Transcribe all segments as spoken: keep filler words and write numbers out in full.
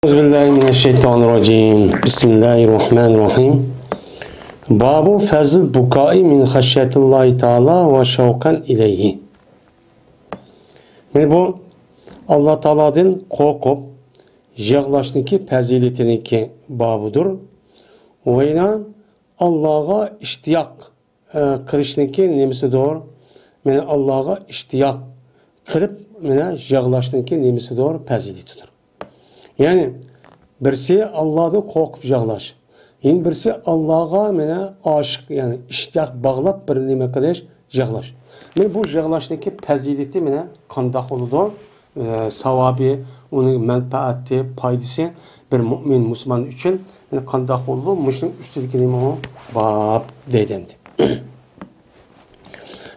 أعوذ بالله من الشيطان الرجيم. بسم الله الرحمن الرحيم. باب فضل البكاء من خشية الله تعالى وشوقا إليه. مانا بۇ ئاللا تائالادىن قورقۇپ يىغلاشنىڭكى پەزىلىتىنىڭكى بابىدۇر. ۋە يەنە ئاللاغا ئىشتىياق ئە، قىلىشنىڭكى نېمىسىدۇر؟ مانا ئاللاغا ئىشتىياق قىلىپ، مانا يىغلاشنىڭكى نېمىسىدۇر؟ پەزىلىتىدۇر. يەنى بىرسى ئاللادىن قورقۇپ يىغلاش، يەنە بىرسى ئاللاغا مانا ئاشىق، يەنى ئىشتىياق باغلاپ بىر نېمە قىلىش، يىغلاش. مانا بۇ يىغلاشنىڭكى پەزىلىتى مانا قانداق بولىدۇ؟ ئە، ساۋابى، ئۇنىڭ مەنپەئەتى، پايدىسى بىر مۇئمىن مۇسۇلمان ئۈچۈن، يەنى قانداق بولىدۇ؟ مۇشۇنىڭ ئۈستىدىكى نېمە ئۇ؟ باب دەيدۇ ئەمدى.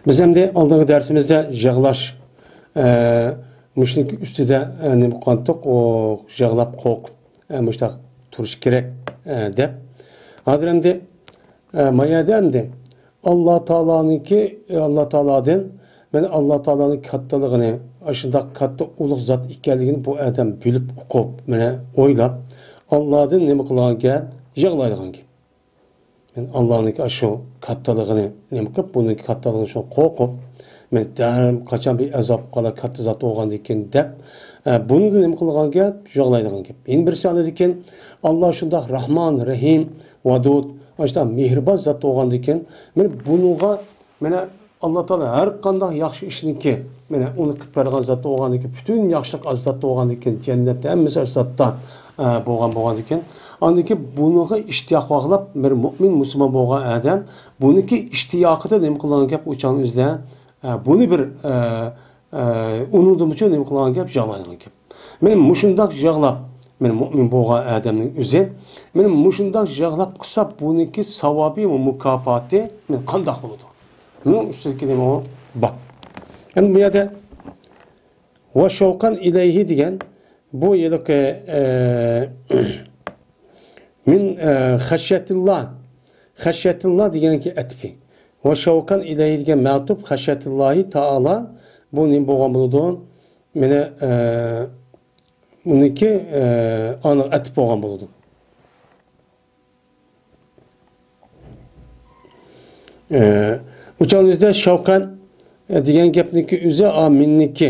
بىز ئەمدى ئالدىنقى دەرسىمىزدە يىغلاش، ئە، مۇشۇنىڭ ئۈستىدە، ئە، نېمە قىلغانتۇق؟ ئۇ يىغلاپ قورقۇپ، ئە، مۇشۇنداق تۇرۇش كېرەك، ئە، دەپ. ھازىر ئەمدى، ئە، ما يەردە ئەمدى ئاللا تائالانىڭكى، ئاللا تائالادىن، مانا ئاللا تائالانىڭ كاتتىلىقىنى، ئاشۇنداق كاتتا ئۇلۇغ زات ئىكەنلىكىنى بۇ ئادەم بىلىپ ئۇقۇپ، مانا ئويلاپ، ئاللادىن نېمە قىلغان گەپ؟ يىغلايدىغان گەپ. مانا ئاللانىڭكى ئاشۇ كاتتىلىقىنى نېمە قىلىپ، بۇنىڭكى كاتتىلىقىنى شۇ قورقۇپ، مانا دەرھال قاچان بىر ئازاب قالا كاتتا زات بولغاندىكىن دەپ، ئە، بۇنى نېمە قىلغان گەپ؟ يىغلايدىغان گەپ. يەنە بىرسى ئاندىكىن، ئاللا شۇنداق راھمان، رەھىم، ۋادۇد، ئاشۇنداق مېھرىبان زات بولغاندىكىن، مانا بۇنىڭغا، مانا ئاللا تائالا ھەر قانداق ياخشى ئىشنىڭكى، مانا ئۇنى قىلىپ بەرگەن زات بولغاندىكىن، پۈتۈن ياخشىلىق ئاز زات بولغاندىكىن، جەننەتتە ھەممىسى ئاز زاتتا، ئە، بولغان بولغاندىكىن، ئاندىكىن بۇنىڭغا ئىشتىياق باغلاپ، بىر مۇئمىن مۇسۇلمان بولغان ئادەم بۇنىڭكى ئىشتىياقىدا نېمە قىلغان گەپ ئۇ چاغنىڭ ئۆزىدە، ئە، بۇنى بىر، ئە، ئە، ئۇنىڭدىنمۇ نېمە قىلغان گەپ؟ يىغلايدىغان گەپ. مانا مۇشۇنداق يىغلاپ، مانا مۇئمىن بولغان ئادەمنىڭ ئۆزى، مانا مۇشۇنداق يىغلاپ قىلسا، بۇنىڭكى ساۋابى ۋە مۇكاپاتى مانا قانداق بولىدۇ؟ بۇنىڭ ئۈستىدىكى نېمە ئۇ؟ باب. ئەمدى بۇ يەردە ۋە شەۋقەن ئىلەيھى دېگەن بۇ ھېلىقى، ئە، مىن، ئە، خەشيەتىللا، خەشيەتىللا دېگەنكى ئەتپى. ۋە شەۋقەن ئىلەيھى دېگەن مەتۇپ خەشيەتىللاھى تائالا بۇ نېمە بولغان بولىدۇ؟ مانا، ئە، ئۇنىڭكى، ئە، ئانىغا ئەتىپ بولغان بولىدۇ. ئە، ئۇچان بىزدە شەۋقەن، ئە، دېگەن گەپنىڭكى ئۆزى، ئا، مىننىكى،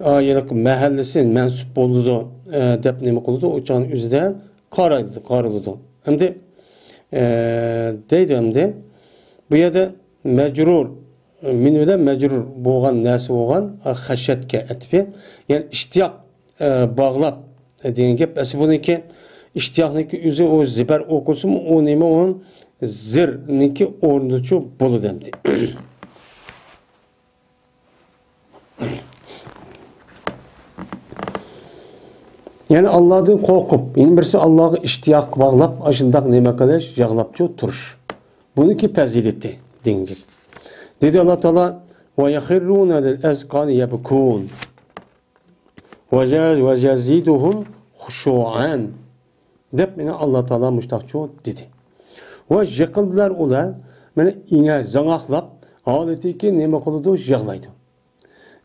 ئا، يەنى مەھەللىسى مەنسۇپ بولىدۇ، ئە، دەپ نېمە قىلىدۇ؟ ئۇچان ئۆزىدە قارايدۇ، قارىلىدۇ. ئەمدى، ئە، دەيدۇ ئەمدى. بۇ يەردە مەجرۇر، مىن بىلەن مەجرۇر بولغان نەرسە بولغان، ئا، خەشيەتكە ئەتپى. يەنى ئىشتىياق ئە، باغلاپ، ئە، دېگەن گەپ. ئەسلى بۇنىڭكى ئىشتىياقنىڭكى ئۆزى ئۇ زىبەر ئوقۇلسىمۇ، ئۇ نېمە، ئۇ زىرنىڭكى ئورنىدىچۇ بولىدۇ ئەمدى. يەنى ئاللادىن قورقۇپ، يەنە بىرسى ئاللاغا ئىشتىياق باغلاپ، ئاشۇنداق نېمە قىلىش، يىغلاپچۇ تۇرۇش. بۇنىڭكى پەزىلىتى دېگەن گەپ. دېدى ئاللا تائالا، ۋە يەخىررۇنە لىل ئەزقانى يەبكۇن. ۋە يە-، ۋە يەزىدۇھۇم خۇشۇئەن دەپ، مانا، ئاللا تائالا مۇشتاقچۇ دېدى. ۋە يىقىلدىلار ئۇلار، مانا، ئېڭە زاڭاقلاپ، ھالىتىكى نېمە قىلىدۇ؟ يىغلايدۇ.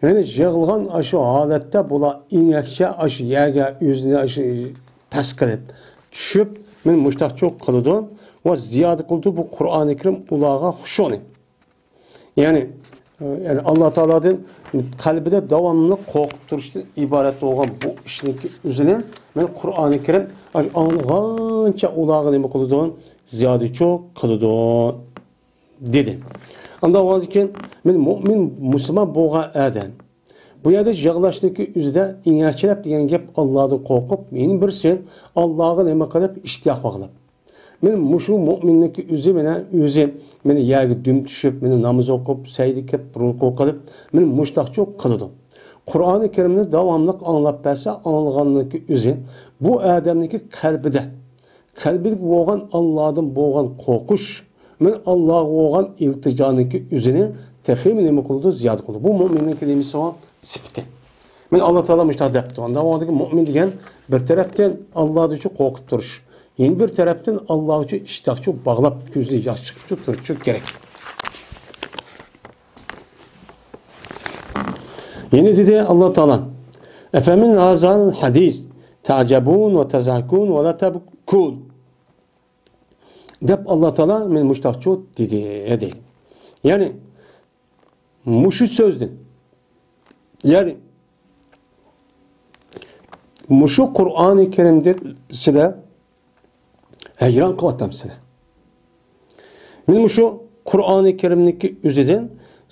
يەنى يىغلىغان ئاشۇ ھالەتتە بۇلار ئېڭەكچە ئاشۇ يەرگە ئۆزىنى ئاشۇ پەس قىلىپ، چۈشۈپ، مانا، مۇشتاقچۇ قىلىدۇ. ۋە زىيادە قىلىدۇ بۇ قۇرئانى كەرىم ئۇلارغا خۇشۇنى. يەنى، يەنى ئاللا تائالادىن قەلبىدە داۋاملىق قورقۇپ تۇرۇشتىن ئىبارەت بولغان بۇ ئىشنىڭكى ئۆزىنى مانا قۇرئانى كەرىم ئاڭلىغانچە ئۇلارغا نېمە قىلىدۇ؟ زىيادىچۇ قىلىدۇ، دېدى. ئاندىن كېيىن مانا مۇئمىن مۇسۇلمان بولغان ئادەم بۇ يەردە يىغلاشنىڭكى ئۆزىدە ئېڭەكچىلەپ دېگەن گەپ ئاللادىن قورقۇپ، يەنە بىرسى ئاللاغا نېمە قىلىپ ئىشتىياق باغلاپ. مانا مۇشۇ مۇئمىننىڭكى ئۆزى، مانا ئۆزى، مانا يەرگە دۈم چۈشۈپ، مانا ناماز ئوقۇپ، سەجدە قىلىپ، رۇكۇ قىلىپ، مانا مۇشتاقچۇ قىلىدۇ. قۇرئانى كەرىمنى داۋاملىق ئاڭلاپ بەرسە، ئاڭلىغاننىڭكى ئۆزى بۇ ئادەمنىڭكى قەلبىدە، قەلبىدە بولغان ئاللادىن بولغان قورقۇش، مانا ئاللاغا بولغان ئىلتىجانىڭكى ئۆزىنى تېخىمۇ نېمە قىلىدۇ؟ زىيادە قىلىدۇ. بۇ مۇئمىننىڭكى نېمىسى ئۇ؟ سۈپىتى. مانا ئاللا تائالا مۇشۇنداق دەپتۇ. ئاندا ئۇنىڭدىكى مۇئمىن دېگەن بىر تەرەپتىن ئاللادىنچۇ قورقۇپ تۇرۇش، يەنە بىر تەرەپتىن ئاللاغىچۇ ئىشتىياقچۇ باغلاپ، كۆزى ياش چىقىپچۇ تۇرۇشچۇ كېرەك. يەنە دېدى ئاللا تائالا، ئەفەمىن ھازال ھەدىس تەئجەبۇن ۋە تەزھەكۇن ۋە لا تەبكۇن» دەپ، ئاللا تائالا مەن مۇشتاقچۇ دېدى، دەيدۇ. يەنى مۇشۇ سۆزدىن، يەنى مۇشۇ قۇرئانى كەرىمدىن سىلەر ھەيران قېلىۋاتامسىلەر؟ مەن مۇشۇ قۇرئانى كەرىمنىڭكى ئۆزىدىن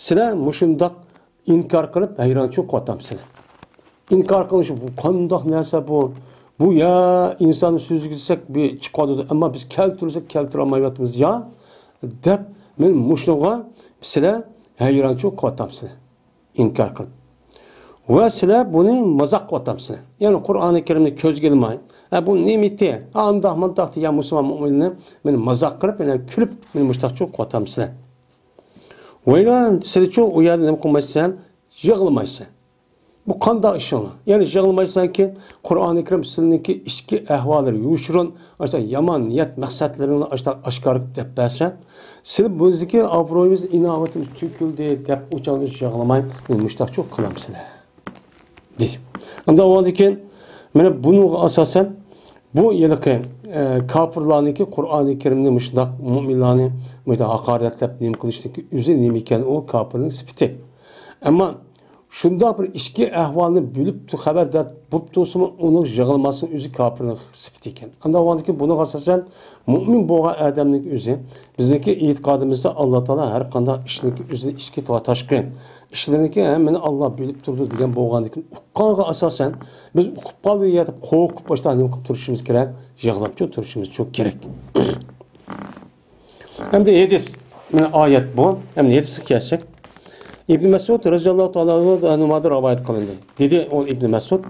سىلەر مۇشۇنداق ئىنكار قىلىپ ھەيرانچىلىق قىلىۋاتامسىلەر؟ ئىنكار قىلىش، بۇ قانداق نەرسە بۇ؟ بۇ يا ئىنسان سۆزلىگۈ دېسەك بىر چىقىۋاتىدۇ، ئەمما بىز كەلتۈرسەك كەلتۈرەلمەيۋاتىمىز يا، دەپ مەن مۇشۇنىڭغا سىلەر ھەيرانچىلىق قىلىۋاتامسىلەر، ئىنكار قىلىپ. ۋە سىلەر بۇنى مازاق قىلىۋاتامسىلەر. يەنى قۇرئانى كەرىمنى كۆزگە ئىلماي، ھە، بۇ نېمىتى؟ ئانداق مۇنداق دېگەن مۇسۇلمان مۆمىنلەرنى مەن مازاق قىلىپ، يەنە كۈلۈپ، مەن مۇشتاقچۇ قىلىۋاتامسىلەر. ۋەيران، سىلىچۇ ئۇ يەردە نېمە قىلمايسەن؟ يىغلىمايسەن. بۇ قانداق ئىشىڭلار؟ يەنى يىغلىمايسەنكى، قۇرئانى كەرىم سىلىنىڭكى ئىچكى ئەھۋاللىرى يوشۇرۇن، ئاشۇنداق يامان نىيەت مەقسەتلىرىڭلارنى ئاشۇنداق ئاشكارا قىلىپ دەپ بەرسە، سىلى بۇنىڭكى ئابرۇيىمىز، ئىناۋىتىمىز تۆكۈلدى دەپ ئۇچاڭلىشىپ يىغلىماي، مەن مۇشتاقچۇ قىلامسىلەر، دېدى. ئاندىن ئۇنىڭدىن كېيىن، مانا بۇنىڭغا ئاساسەن، بۇ ھېلىقى، ئە، كاپىرلارنىڭكى قۇرئانى كەرىمنى مۇشۇنداق مۆمىنلارنى مۇشۇنداق ھاقارەتلەپ نېمە قىلىشنىڭكى ئۆزى نېمە ئىكەن، ئۇ كاپىرنىڭ سۈپىتى. ئەمما شۇنداق بىر ئىچكى ئەھۋالنى بىلىپ خەۋەردار بولۇپ تۇرسىمۇ، ئۇنىڭ يىغلىماسلىقى ئۆزى كاپىرنىڭ سۈپىتى ئىكەن. ئاندىن بۇنىڭغا ئاساسەن، مۆمىن بولغان ئادەمنىڭ ئۆزى، بىزنىڭكى ئېتىقادىمىزدا ئاللا تائالا ھەر قانداق ئىشنىڭكى ئۆزىنى ئىچكى ۋە تاشقى ئىشلىرىنىڭكى ھەممىنى ئاللا بىلىپ تۇرىدۇ دېگەن بولغاندىكىن، ئۇققانغا ئاساسەن، بىز ئۇقۇپ قالدى يا دەپ قورقۇپ، باشتا نېمە قىلىپ تۇرۇشىمىز كېرەك؟ يىغلاپچۇ تۇرۇشىمىزچۇ كېرەك. ئەمدى ھەدىس، مانا ئايەت بۇ. ئەمدى ھەدىسكە كەلسەك، ئىبن مەسئۇد رەزىياللاھۇ تائالا ئەنھۇدىن رىۋايەت قىلىندى. دېدى ئۇ ئىبن مەسئۇد،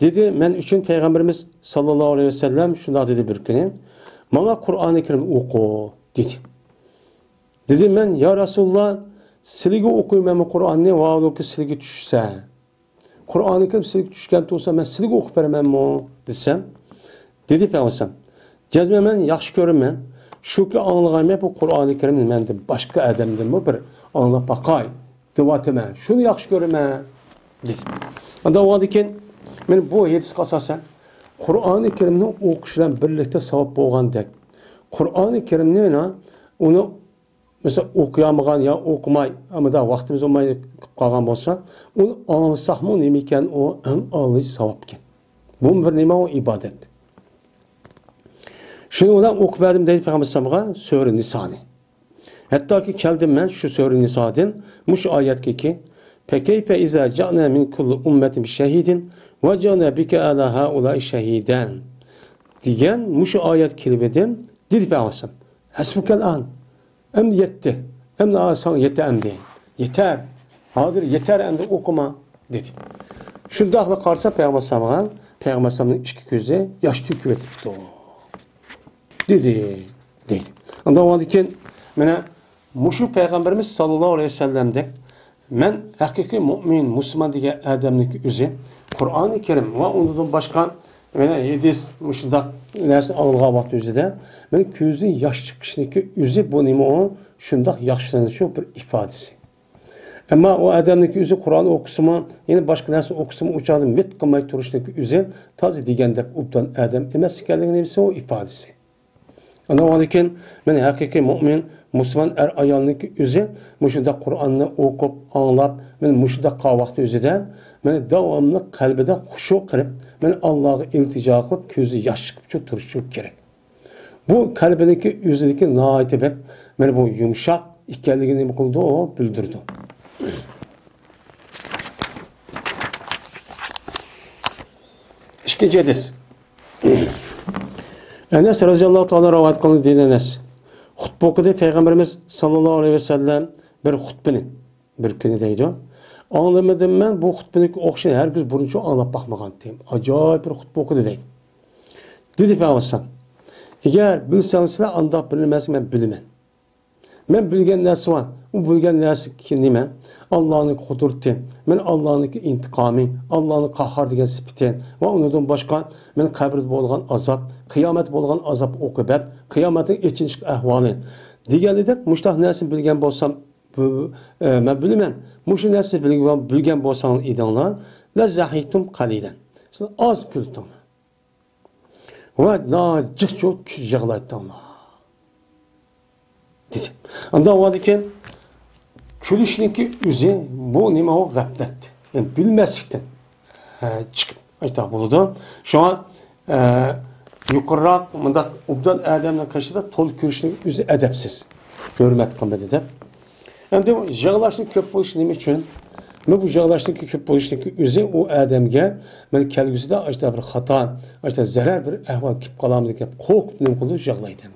دېدى، مەن ئۈچۈن پەيغەمبىرىمىز ساللاللاھۇ ئەلەيھى ۋەسەللەم شۇنداق دېدى بىر كۈنى، ماڭا قۇرئانى كەرىم ئوقۇ، دېدى. دېدىم مەن، يا رەسۇلاللا، سىلىگە ئوقۇيمەنمۇ قۇرئاننى، ۋاھالۇكى سىلىگە چۈشسە؟ قۇرئانى كەرىم سىلىگە چۈشكەن تۇرسا، مەن سىلىگە ئوقۇپ بېرىمەنمۇ؟ دېسەم، دېدى پەيغەمبەر، جەزمەن مەن ياخشى كۆرىمەن. شۇكى ئاڭلىغايمەن، بۇ قۇرئانى كەرىمنى مەندىن باشقا ئادەمدىنمۇ بىر ئاڭلاپ باقاي دەۋاتىمەن. شۇنى ياخشى كۆرىمەن، دېدى. ئاندىن ئۇنىڭدىن كېيىن، مەن بۇ ھەدىسكە ئاساسەن، قۇرئانى كەرىمنى ئوقۇش بىلەن بىرلىكتە ساۋاب بولغاندەك، قۇرئانى كەرىمنى، ئۇنى مەسىلەن، ئوقۇيالمىغان يا ئوقۇماي، ئەمما ۋاقتىمىز بولماي قالغان بولسا، ئۇنى ئاڭلىساقمۇ نېمە ئىكەن، ئۇ ئەڭ ئالىي ساۋابكەن. بۇ بىر نېمە، ئۇ ئىبادەت. شۇنى ئۇلار ئوقۇپ بەردىم دەيدۇ پەيغەمبەر ئەلەيھىسسالامغا سۈرە نىسانى. ھەتتاكى كەلدىم مەن شۇ سۈرە نىسادىن مۇشۇ ئايەتكىكى، فكيف إذا جئنا من كل أمة بشهيد وجئنا بك على هؤلاء شهيدا دېگەن مۇشۇ ئايەت كېلىۋىدىم، دېدى پەيغەمبەر ئەلەيھىسسالام. ھەسبۇكەل ئان. ئەمدى يەتتى. ئەمدى ساڭا يېتە ئەمدى. يېتەر. ھازىر يېتەر ئەمدى ئوقۇما، دېدى. شۇنداقلا قارىسا پەيغەمبەر ئەلەيھىسسالامغا، پەيغەمبەر ئەلەيھىسسالامنىڭ ئىككى كۆزى ياش تۆكۈۋېتىپتۇ. دېدى، دېدى. ئاندىن ئۇنىڭدىن كېيىن مانا مۇشۇ پەيغەمبىرىمىز ساللاللاھۇ ئەلەيھى ۋەسەللەمدەك مەن ھەقىقىي مۇئمىن، مۇسۇلمان دېگەن ئادەمنىڭكى ئۆزى قۇرئانى كەرىم ۋە ئۇنىڭدىن باشقا مانا ھەدىس مۇشۇنداق نەرسە ئاڭلىغان ۋاقتى ئۆزىدە مانا كۆزى ياش چىقىشنىڭكى ئۆزى بۇ نېمە ئۇ؟ شۇنداق ياخشىلىنىشنىڭ بىر ئىپادىسى. ئەمما ئۇ ئادەمنىڭكى ئۆزى قۇرئان ئوقۇسىمۇ، يەنە باشقا نەرسە ئوقۇسىمۇ، ئۇ چاغدا مىت قىلماي تۇرۇشنىڭكى ئۆزى تازا دېگەندەك ئوبدان ئادەم ئەمەس ئىكەنلىكىنىڭ نېمىسى ئۇ؟ ئىپادىسى. ئاندىن كېيىن مانا ھەقىقىي مۇئمىن، مۇسۇلمان ئەر-ئايالنىڭكى ئۆزى مۇشۇنداق قۇرئاننى ئوقۇپ، ئاڭلاپ، مانا مۇشۇنداق قالغان ۋاقتى ئۆزىدە مانا داۋاملىق قەلبىدە خۇشۇ قىلىپ، مانا ئاللاغا ئىلتىجا قىلىپ، كۆزى ياش چىقىپچۇ تۇرۇشى كېرەك. بۇ قەلبىدىكى ئۆزىدىكى ناھايىتى بەك مانا بۇ يۇمشاق ئىكەنلىكىنى نېمە قىلىدۇ؟ ئۇ بىلدۈرىدۇ. ئىككىنچى ھەدىس. ئەنەس رەزىياللاھۇ تائالا رىۋايەت قىلىندى، دېدى ئەنەس. خۇتبە ئوقۇدى پەيغەمبىرىمىز ساللاللاھۇ ئەلەيھى ۋەسەللەم بىر خۇتبىنى. بىر كۈنى دەيدۇ. ئاڭلىمىدىم مەن بۇ خۇتبىنىڭكى ئوخشىشىنى ھەرگىز بۇرۇنچە ئاڭلاپ باقمىغانتىم. ئاجايىپ بىر خۇتبە ئوقۇدى دەيدۇ. دېدى پەيغەمبەر ئەلەيھىسسالام، ئەگەر بىلسەڭ سىلەر ئانداق بىر نەرسىنى مەن بىلىمەن. مەن بىلگەن نەرسە بار. ئۇ بىلگەن نەرسە نېمە؟ ئاللانىڭ قۇدرىتى، مەن ئاللانىڭ ئىنتىقامى، ئاللانىڭ قاھھار دېگەن سۈپىتى ۋە ئۇنىڭدىن باشقا مەن قەبرىدە بولغان ئازاب، قىيامەتتە بولغان ئازاب ئوقۇبەت، قىيامەتنىڭ ئېچىنىش ئەھۋالى دېگەنلىدەك مۇشۇنداق نەرسىنى بىلگەن بولسام، بۇ، ئە، مەن بىلىمەن. مۇشۇ نەرسىنى بىلگەن، بىلگەن بولساڭلار ئىدىڭلار، لەزەھىكتۇم قەلىلەن. سىلەر ئاز كۈلدۈڭلار. ۋە ناجىقچۇ يىغلايتتىڭلار. دېدى. ئاندىن ئۇنىڭدىن كېيىن كۈلۈشنىڭكى ئۆزى بۇ نېمە ئۇ؟ غەپلەت. يەنى بىلمەسلىكتىن، ئە، چىقىپ ئېيتاق بولىدۇ. شۇڭا، ئە، يۇقىرىراق مۇنداق ئوبدان ئادەمنىڭ قېشىدا تولا كۈلۈشنىڭ ئۆزى ئەدەپسىز. ھۆرمەت قىلمىدى دەپ. ئەمدى بۇ يىغلاشنىڭ كۆپ بولۇشى نېمە ئۈچۈن؟ مەن بۇ يىغلاشنىڭكى كۆپ بولۇشنىڭكى ئۆزى ئۇ ئادەمگە مەن كەلگۈسىدە ئاشتا بىر خاتا، ئاشتا زەرەر بىر ئەھۋال كېلىپ قالامدۇ دەپ قورقۇپ نېمە قىلىدۇ؟ يىغلايدۇ.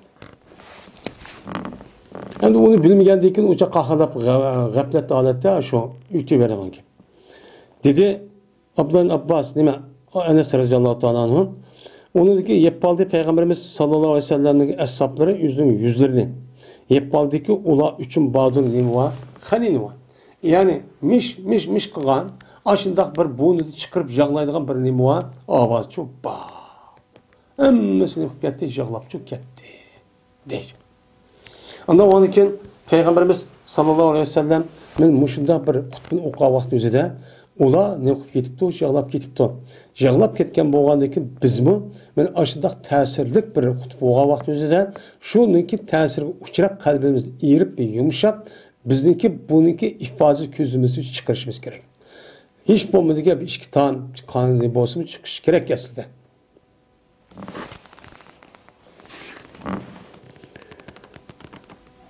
ئەمدى ئۇنى بىلمىگەندىن كېيىن ئۇچا قاقىلاپ غە-، غەپلەت ھالەتتە شۇ ئۆتۈۋېرىدىغان گەپ. دېدى ئابدۇللا ئىبن ئابباس، نېمە، ئەنەس رەزىياللاھۇ تائالا ئەنھۇ، ئۇنىڭدىكى يەپ قالدى پەيغەمبىرىمىز ساللاللاھۇ ئەلەيھى ۋەسەللەمنىڭ ئەسھابلىرى ئۆزىنىڭ يۈزلىرىنى يەپ قالدىكى، ئۇلار ئۈچۈن باردۇر نېمە بار؟ خەنىن بار. يەنى مىش، مىش، مىش قىلغان، ئاشۇنداق بىر بۇرنىدىن چىقىرىپ يىغلايدىغان بىر نېمە بار؟ ئاۋازچۇ بار. ھەممىسى نېمە قىلىپ كەتتى؟ يىغلاپچۇ كەتتى. دەيدۇ. ئاندىن ئۇنىڭدىن كېيىن پەيغەمبىرىمىز ساللاللاھۇ ئەلەيھى ۋەسەللەم، مەن مۇشۇنداق بىر خۇتبىنى ئوقۇغان ۋاقتى ئۆزىدە، ئۇلار نېمە قىلىپ كېتىپتۇ؟ يىغلاپ كېتىپتۇ. يىغلاپ كەتكەن بولغاندىن كېيىن بىزمۇ، مەن ئاشۇنداق تەسىرلىك بىر خۇتبە بولغان ۋاقتى ئۆزىدە، شۇنىڭكى تەسىرىگە ئۇچراپ، قەلبىمىز ئېرىپ، يۇمشاپ، بىزنىڭكى بۇنىڭكى ئىپادىسى كۆزىمىزدىن چىقىرىشىمىز كېرەك. ھېچ بولمىدى گەپ ئىككى تام قانى بولسىمۇ چىقىشى كېرەك ئەسلىدە.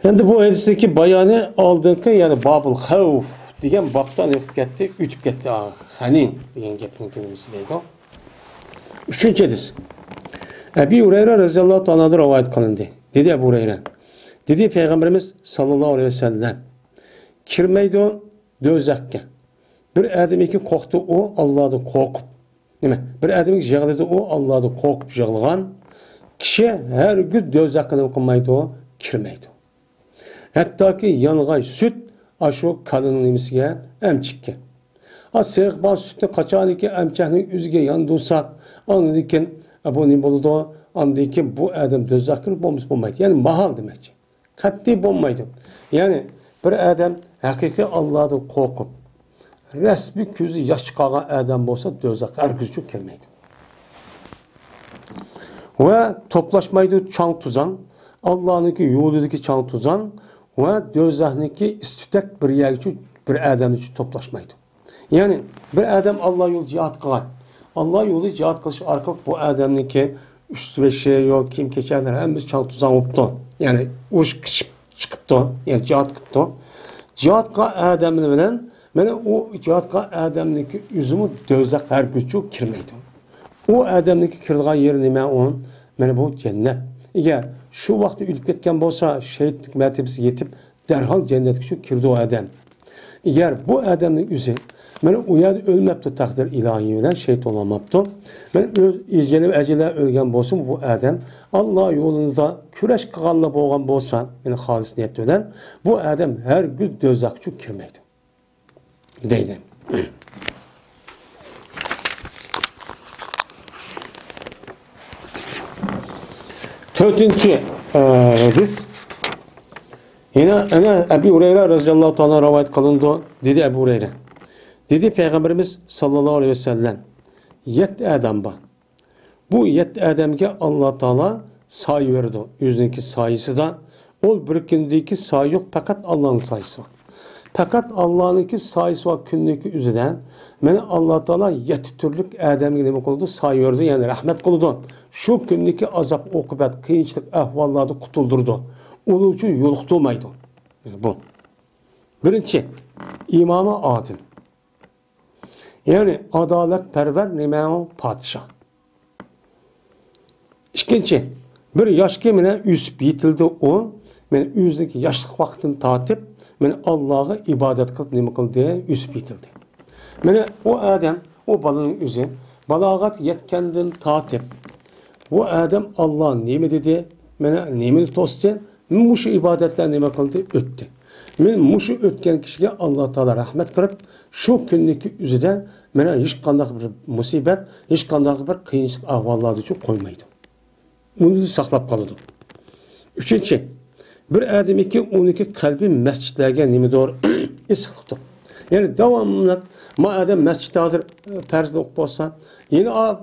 ئەمدى بۇ ھەدىستىكى بايانى ئالدىنقى، يەنى بابۇل خەۋف دېگەن بابتا نېمە قىلىپ كەتتى؟ ئۆتۈپ كەتتى. ئا، خەنىن دېگەن گەپنىڭ كەلىمىسى دەيدۇ. ئۈچىنچى ھەدىس. ئەبى ھۇرەيرە رەزىياللاھۇ تائالا ئەنھۇدىن رىۋايەت قىلىندى. دېدى ئەبۇ ھۇرەيرە. دېدى پەيغەمبىرىمىز ساللاللاھۇ ئەلەيھى ۋەسەللەم، كىرمەيدۇ دوزاخقا. بىر ئادەمكى قورقتى ئۇ ئاللادىن قورقۇپ. نېمە؟ بىر ئادەمگە يىغلىدى ئۇ ئاللادىن قورقۇپ يىغلىغان كىشى ھەرگىز دوزاخقا نېمە قىلمايدۇ؟ كىرمەيدۇ. ھەتتاكى يانغان سۈت ئاشۇ كالىنىڭ نېمىسىگە، ئەمچىككە. ئا، سېغىپ بار سۈتنى قاچانكى ئەمچەكنىڭ ئۆزىگە ياندۇرساق، ئاندىن كېيىن، ئا، بۇ نېمە بولىدۇ؟ ئاندىن كېيىن بۇ ئادەم دوزاخقا كىرىپ بولمىسا بولمايدۇ. يەنى ماھال دېمەكچى. قەتئىي بولمايدۇ. يەنى بىر ئادەم ھەقىقىي ئاللادىن قورقۇپ، رەسمىي كۆزى ياش چىقارغان ئادەم بولسا، دوزاخقا ھەرگىزچۇ كىرمەيدۇ. ۋە توپلاشمايدۇ چاڭ-توزان، ئاللانىڭكى يولىدىكى چاڭ-توزان ۋە دوزاخنىڭكى ئىس-تۈتەك بىر يەرگىچۇ بىر ئادەمنىچۇ توپلاشمايدۇ. يەنى بىر ئادەم ئاللا يولىدا جىھاد قىلغان. ئاللا يولىدا جىھاد قىلىش ئارقىلىق بۇ ئادەمنىڭكى ئۈست بېشى، يو، كىيىم-كېچەكلىرى ھەممىسى چاڭ-توزان بوپتۇ. يەنى ئۇرۇشقا چىقىپ، چىقىپتۇ. يەنى جىھاد قىپتۇ. جىھاد قىلغان ئادەم بىلەن، مانا ئۇ جىھاد قىلغان ئادەمنىڭكى ئۆزىمۇ دوزاخ ھەرگىزچۇ كىرمەيدۇ. ئۇ ئادەمنىڭكى كىرىدىغان يېرى نېمە ئۇ؟ مانا بۇ جەننەت. ئەگەر شۇ ۋاقىتتا ئۆلۈپ كەتكەن بولسا، شېھىتلىك مەرتىبىسىگە يېتىپ، دەرھال جەننەتكىچۇ كىرىدۇ ئۇ ئادەم. ئەگەر بۇ ئادەمنىڭ ئۆزى مانا ئۇ يەردە ئۆلمەپتۇ، تەقدىر ئىلاھىي بىلەن شېھىت بولالماپتۇ. مانا ئۆز ئەجىلى، ئەجىلى ئۆلگەن بولسىمۇ، بۇ ئادەم ئاللا يولىدا كۈرەش قىلغانلا بولغان بولسا، يەنى خالىس نىيەت بىلەن، بۇ ئادەم ھەرگىز دوزاخقىچۇ كىرمەيدۇ. دەيدۇ. تۆتىنچى، ئە، ھەدىس. يەنە، يەنە ئەبۇ ھۇرەيرە رەزىياللاھۇ تائالا رىۋايەت قىلىنىدۇ. دېدى ئەبۇ ھۇرەيرە. دېدى پەيغەمبىرىمىز ساللاللاھۇ ئەلەيھى ۋەسەللەم، يەتتە ئادەم بار. بۇ يەتتە ئادەمگە ئاللا تائالا سايە بېرىدۇ، ئۆزىنىڭكى سايىسىدا. ئۇ بىر كۈندىكى سايە يوق، پەقەت ئاللانىڭ سايىسى بار. پەقەت ئاللانىڭكى سايىسى بار كۈننىڭكى ئۆزىدە، مانا ئاللا تائالا يەتتە تۈرلۈك ئادەمگە نېمە قىلىدۇ؟ سايە بېرىدۇ، يەنى رەھمەت قىلىدۇ. شۇ كۈننىكى ئازاب-ئوقۇبەت، قىيىنچىلىق ئەھۋاللاردىن قۇتۇلدۇرىدۇ. ئۇنىڭ ئۈچۈن يولۇقتۇرمايدۇ. بۇ. بىرىنچى، ئىمامى ئادىل. يەنى ئادالەتپەرۋەر نېمە ئۇ؟ پادىشاھ. ئىككىنچى، بىر ياشكى مانا ئۆسۈپ يېتىلدى ئۇ، مانا ئۆزىنىڭكى ياشلىق ۋاقتىدىن تارتىپ، مانا ئاللاغا ئىبادەت قىلىپ نېمە قىلدى؟ ئۆسۈپ يېتىلدى. مانا ئۇ ئادەم، ئۇ بالىنىڭ ئۆزى بالاغەت يەتكەندىن تارتىپ، بۇ ئادەم ئاللا نېمە دېدى، مانا نېمىنى توستى، مۇشۇ ئىبادەتلەر نېمە قىلدى؟ ئۆتتى. مانا مۇشۇ ئۆتكەن كىشىگە ئاللا تائالا رەھمەت قىلىپ، شۇ كۈننىكى ئۆزىدە مانا ھېچقانداق بىر مۇسىبەت، ھېچقانداق بىر قىيىنچىلىق ئەھۋاللاردىچۇ قويمايدۇ. ئۇنى ساقلاپ قالىدۇ. ئۈچىنچى، بىر ئادەمكى ئۇنىڭكى قەلبى مەسچىتلەرگە نېمىدۇر؟ ئېسىقلىقتۇر. يەنى داۋاملىق ما ئادەم مەسچىتتە ھازىر، ئە، پەرزنى ئوقۇپ بولسا، يەنە ئا-،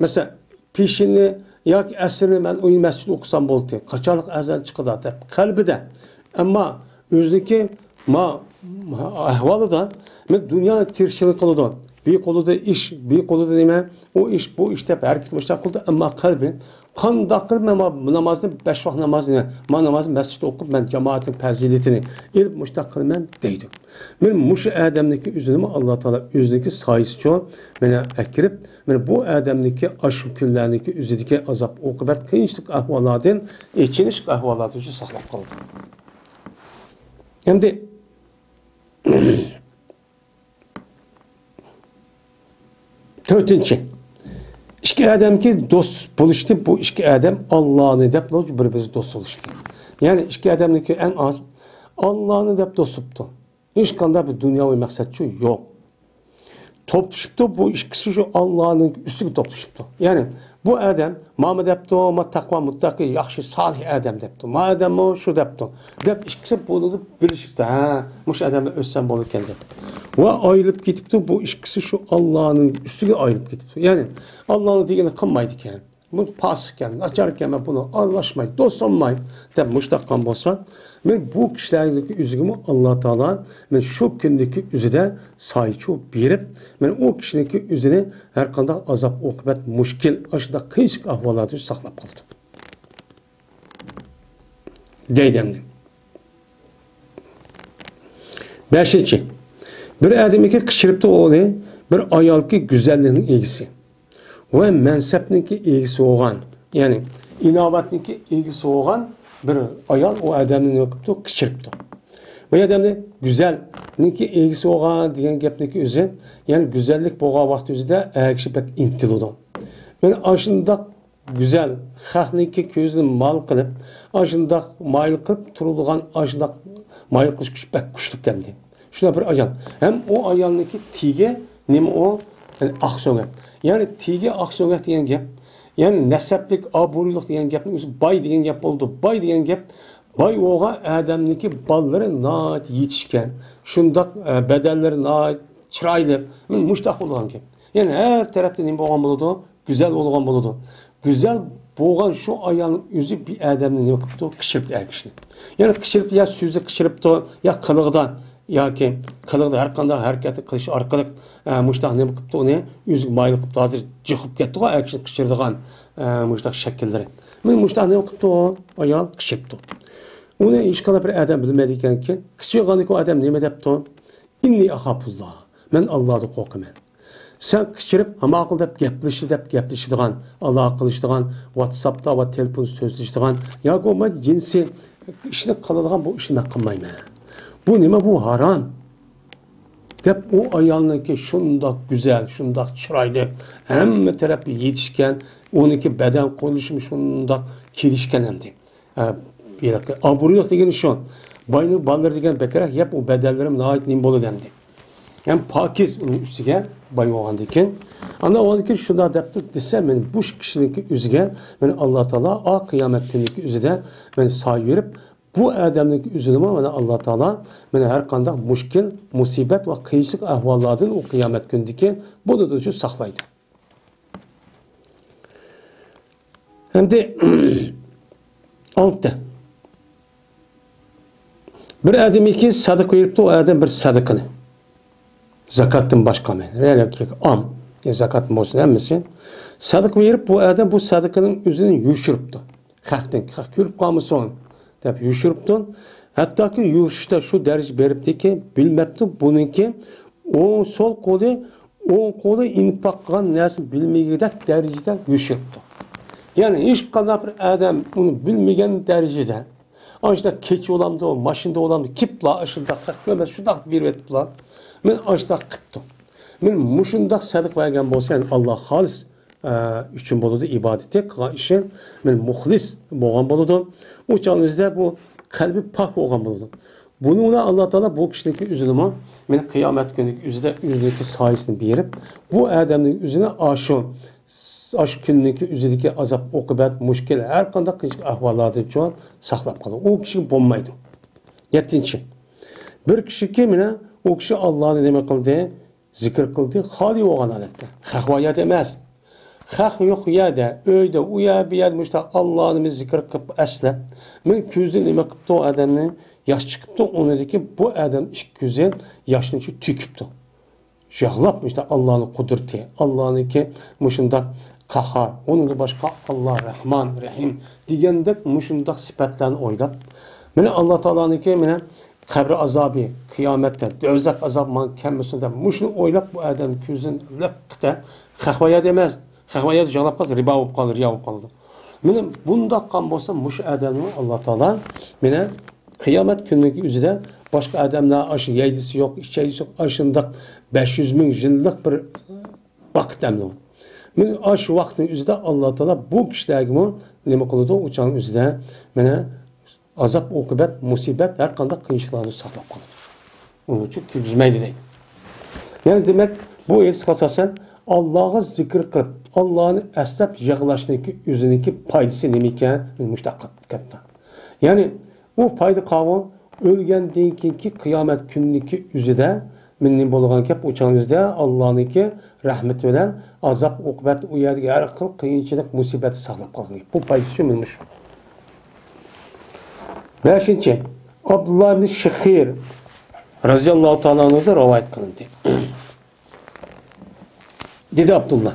مەسىلەن، پېشىنى ياكى ئەسىرنى مەن ئۇ مەسچىتتە ئوقۇسام بولدى، قاچانلىق ئەزان چىقىدۇ دەپ قەلبىدە. ئەمما ئۆزىنىڭكى ما، ئەھۋالىدا مەن دۇنيانى تىرىكچىلىك قىلىدۇ. بىر قولىدا ئىش، بىر قولىدا نېمە، ئۇ ئىش، بۇ ئىش دەپ ھەرىكەت مۇشۇنداق قىلىدۇ. ئەمما قەلبى قانداق قىلىپ مەن ما-، نامازنى، بەش ۋاق نامازنى، ما نامازنى مەسچىتتە ئوقۇپ، مەن جامائەتنىڭ پەزىلىتىنى ئېلىپ مۇشۇنداق قىلىمەن دەيدۇ. مەن مۇشۇ ئادەمنىڭكى ئۆزىنىمۇ ئاللا تائالا ئۆزىنىڭكى سايىسىچۇ مېنى ئەكىرىپ، مەن بۇ ئادەمنىڭكى ئاشۇ كۈنلەرنىڭكى ئۆزىدىكى ئازاب ئوقۇبەت قىيىنچىلىق ئەھۋاللاردىن، ئېچىنىشلىق ئەھۋاللاردىن شۇ ساقلاپ قالىدۇ. ئەمدى تۆتىنچى، ئىككى ئادەمكى دوست بولۇشتى، بۇ ئىككى ئادەم ئاللانى دەپ بىر-بىرىگە دوست بولۇشتى. يەنى ئىككى ئادەمنىڭكى ئەڭ ئاز ئاللانى دەپ دوست بوپتۇ. ھېچقانداق بىر دۇنياۋى مەقسەتچۇ يوق. توپلىشىپتۇ، بۇ ئىككىسى شۇ ئاللانىڭ ئۈستىگە توپلىشىپتۇ. يەنى بۇ ئادەم ماما دەپتۇ، ما تەقۋا مۇتتەقى ياخشى سالىھ ئادەم دەپتۇ. ما ئادەممۇ شۇ دەپتۇ. دەپ ئىككىسى بۇنى بىلىشىپتۇ. ھە، مۇشۇ ئادەمدە ئۆتسەم بولىدىكەن دەپ. ۋە ئايرىلىپ كېتىپتۇ، بۇ ئىككىسى شۇ ئاللانىڭ ئۈستىگە ئايرىلىپ كېتىپتۇ. يەنى ئاللانىڭ دېگىنىنى قىلمايدىكەن. بۇ پاسىقكەن، ناچاركەن، مەن بۇنى ئارىلاشماي، دوست بولماي دەپ مۇشۇنداق قىلغان بولسا، مەن بۇ كىشىلەرنىڭكى ئۆزىگىمۇ ئاللا تائالا مەن شۇ كۈندىكى ئۆزىدە سايىچۇ بېرىپ، مەن ئۇ كىشىنىڭكى ئۆزىنى ھەر قانداق ئازاب ئوقۇبەت مۇشكىل، ئاشۇنداق قىيىنچىلىق ئەھۋاللاردىن ساقلاپ قالىدۇ. دەيدۇ ئەمدى. بەشىنچى، بىر ئادەمگە قىچقىرىپتۇ ئۇنى بىر ئايالكى گۈزەللىكنىڭ ئىگىسى ۋە مەنسەپنىڭكى ئىگىسى بولغان، يەنى ئىناۋەتنىڭكى ئىگىسى بولغان بىر ئايال ئۇ ئادەمنى نېمە قىپتۇ؟ قىچقىرىپتۇ. بۇ ئادەمنى گۈزەلنىڭكى ئىگىسى بولغان دېگەن گەپنىڭكى ئۆزى، يەنى گۈزەللىك بولغان ۋاقىت ئۆزىدە ئەر كىشى بەك ئىنتىلىدۇ. مەن ئاشۇنداق گۈزەل، خەقنىڭكى كۆزىنى مال قىلىپ، ئاشۇنداق مايىل قىلىپ تۇرىدىغان، ئاشۇنداق مايىل قىلىش كۈچى بەك كۈچلۈك ئەمدى. شۇنداق بىر ئايال. ھەم ئۇ ئايالنىڭكى تېگى نېمە ئۇ؟ يەنى ئاقسۆڭەك. يەنى تېگى ئاقسۆڭەك دېگەن گەپ، يەنى نەسەبلىك، ئابرۇيلۇق دېگەن گەپنىڭ ئۆزى باي دېگەن گەپ بولىدۇ. باي دېگەن گەپ، باي بولغان ئادەمنىڭكى بالىلىرى ناھايىتى يېتىشكەن، شۇنداق، ئە، بەدەنلىرى ناھايىتى چىرايلىق، مۇشۇنداق بولىدىغان گەپ. يەنى ھەر تەرەپتە نېمە بولغان بولىدۇ؟ گۈزەل بولغان بولىدۇ. گۈزەل بولغان شۇ ئايالنىڭ ئۆزى بىر ئادەمنى نېمە قىپتۇ؟ قىچىرىپتۇ ئەر كىشىنى. يەنى قىچىرىپ، يا سۆزى قىچىرىپتۇ، يا قىلىقىدا، ياكى قىلىقىدا ھەر قانداق ھەرىكەتنى قىلىش ئارقىلىق، ئە، مۇشۇنداق نېمە قىپتۇ ئۇنى؟ ئۆزىگە مايىل قىپتۇ. ھازىر جىقىپ كەتتىغۇ ئەر كىشىنى قىچىرىدىغان، ئە، مۇشۇنداق شەكىللىرى. مۇشۇنداق نېمە قىپتۇ ئۇ؟ ئايال قىچىرىپتۇ. ئۇنى ھېچقانداق بىر ئادەم بىلمەيدىكەنكى، قىچىرغاندىكى ئۇ ئادەم نېمە دەپتۇ؟ «ئىننى ئەخاپۇللا، مەن ئاللادىن قورقىمەن.» سەن قىچىرىپ، ھاماقىل دەپ گەپلىشى دەپ گەپلىشىدىغان، ئالاقە قىلىشىدىغان، ۋاتساپتا ۋە تېلېفون سۆزلىشىدىغان ياكى بولمىسا جىنسىي ئىشنى قىلىدىغان بۇ ئىشنى مەن قىلمايمەن. بۇ نېمە؟ بۇ ھارام. دەپ ئۇ ئايالنىڭكى شۇنداق گۈزەل، شۇنداق چىرايلىق، ھەممە تەرەپكە يېتىشكەن، ئۇنىڭكى بەدەن قۇرۇلۇشىمۇ شۇنداق كېلىشكەن ئەمدى. ئە، ھېلىقى ئابرۇيلۇق دېگىنى شۇ. باينىڭ بالىلىرى دېگەن بەكرەك يەپ، ئۇ بەدەنلىرىمۇ ناھايىتى نېمە بولىدۇ ئەمدى. ھەم پاكىز ئۇنىڭ ئۈستىگە باي بولغاندىن كېيىن. ئاندىن ئۇنىڭدىن كېيىن شۇنداق دەپتۇ دېسە، مەن بۇ كىشىنىڭكى ئۆزىگە مەن ئاللا تائالا ئا قىيامەت كۈنىدىكى ئۆزىدە مەن سايە بېرىپ، بۇ ئادەمنىڭكى ئۆزىنىمۇ مانا ئاللا تائالا مانا ھەر قانداق مۇشكىل، مۇسىبەت ۋە قىيىنچىلىق ئەھۋاللاردىن ئۇ قىيامەت كۈنىدىكى بۇنىڭدىن شۇ ساقلايدۇ. ئەمدى ئالتە. بىر ئادەمكى سەدىقە بېرىپتۇ، ئۇ ئادەم بىر سەدىقىنى. زاكاتتىن باشقا ئەمەس. يەنى ئام، يا زاكات بولسۇن ھەممىسى. سەدىقە بېرىپ، بۇ ئادەم بۇ سەدىقىنىڭ ئۆزىنى يوشۇرۇپتۇ. خەقتىن، خەق كۆرۈپ قالمىسۇن دەپ يوشۇرۇپتۇ. ھەتتاكى يوشۇرۇشتا شۇ دەرىجە بېرىپتىكى، بىلمەپتۇ بۇنىڭكى ئوڭ سول قولى، ئوڭ قولى ئىنفاق قىلغان نەرسىنى بىلمىگۈدەك دەرىجىدە يوشۇرۇپتۇ. يەنى ھېچقانداق بىر ئادەم ئۇنى بىلمىگەن دەرىجىدە، ئاشۇنداق كېچە بولامدۇ، ماشىنىدا بولامدۇ، كېپلا ئاشۇنداق خەق كۆرمەس، شۇنداق بېرىۋېتىپلا. مەن ئاشۇنداق قىپتۇ. مەن مۇشۇنداق سەدىقە بەرگەن بولسا، يەنى ئاللا خالىس ئە، ئۈچۈن بولىدۇ ئىبادىتى، قىلغان ئىشى مەن مۇخلىس بولغان بولىدۇ. ئۇ چاغنىڭ ئۆزىدە بۇ قەلبى پاك بولغان بولىدۇ. بۇنىڭ بىلەن ئاللا تائالا بۇ كىشىنىڭكى ئۆزىنىمۇ مەن قىيامەت كۈنىدىكى ئۆزىدە ئۆزىنىڭكى سايىسىنى بېرىپ، بۇ ئادەمنىڭ ئۆزىنى ئاشۇ، ئاشۇ كۈننىڭكى ئۆزىدىكى ئازاب، ئوقۇبەت، مۇشكىل، ھەر قانداق قىيىنچىلىق ئەھۋاللاردىن چوڭ ساقلاپ قالىدۇ. ئۇ كىشىگە بولمايدۇ. يەتتىنچى. بىر كىشىكى مانا ئۇ كىشى ئاللانى نېمە قىلدى؟ زىكىر قىلدى، خالىي بولغان ھالەتتە. خەق بار يەردە ئەمەس. خەق يوق يەردە، ئۆيدە، ئۇ يەر، بۇ يەردە مۇشۇنداق ئاللانى زىكىر قىلىپ ئەسلەپ، مېنىڭ كۆزىدىن نېمە قىپتۇ ئادەمنى، ياش چىقىپتۇ، ئۇنىڭدىن كېيىن بۇ ئادەم ئىككى كۆزى ياشنى شۇ تۆكۈپتۇ. يىغلاپ مۇشۇنداق ئاللانىڭ قۇدرىتى، ئاللانىڭكى مۇشۇنداق قاھار، ئۇنىڭدىن باشقا ئاللا رەھمان، رەھىم دېگەندەك مۇشۇنداق سۈپەتلەرنى ئويلاپ، مانا ئاللا تائالانىڭكى مانا قەبرە ئازابى، قىيامەتتە دوزاخ ئازابى ماڭا كەلمىسۇن دەپ مۇشۇنى ئويلاپ، بۇ ئادەم كۆزىدىن لىققىدە خەق بار يەردە ئەمەس، خەق بار يەردە يىغلاپ قالسا رىبا بولۇپ قالىدۇ، رىيا بولۇپ قالىدۇ. مانا بۇنداق قىلغان بولسا مۇشۇ ئادەمنى ئاللا تائالا مانا قىيامەت كۈنىنىڭكى ئۆزىدە باشقا ئادەملەر ئاشۇ يەيدىسى يوق، ئىچەيدىسى يوق، ئاشۇنداق بەش يۈز مىڭ يىللىق بىر ۋاقىت ئەمدى ئۇ. مانا ئاشۇ ۋاقىتنىڭ ئۆزىدە ئاللا تائالا بۇ كىشىلەرگىمۇ نېمە قىلىدۇ؟ ئۇ چاغنىڭ ئۆزىدە مانا ئازاب، ئوقۇبەت، مۇسىبەت، ھەر قانداق قىيىنچىلىقلاردىن ساقلاپ قالىدۇ. ئۇنىڭ ئۈچۈن كىرگۈزمەيدۇ دەيدۇ. يەنى دېمەك، بۇ ھەدىسكە ئاساسەن، ئاللاغا زىكىر قىلىپ، ئاللانى ئەسلەپ يىغلاشنىڭكى ئۆزىنىڭكى پايدىسى نېمە ئىكەن؟ مۇشۇنداق كەتتى. يەنى ئۇ پايدا قاۋۇ ئۆلگەندىن كېيىنكى قىيامەت كۈنىنىڭكى ئۆزىدە مىننى بولغان گەپ، ئۇ چاغنىڭ ئۆزىدە ئاللانىڭكى رەھمىتى بىلەن ئازاب، ئوقۇبەت، ئۇ يەردىكى ھەر خىل قىيىنچىلىق، مۇسىبەتتىن ساقلاپ قالغان گەپ. بۇ پايدىسى شۇ مانا مۇشۇ. بەشىنچى، ئابدۇللا ئىبنى شىخىر رەزىياللاھۇ تائالا ئەنھۇدىن رىۋايەت قىلىندى. دېدى ئابدۇللا،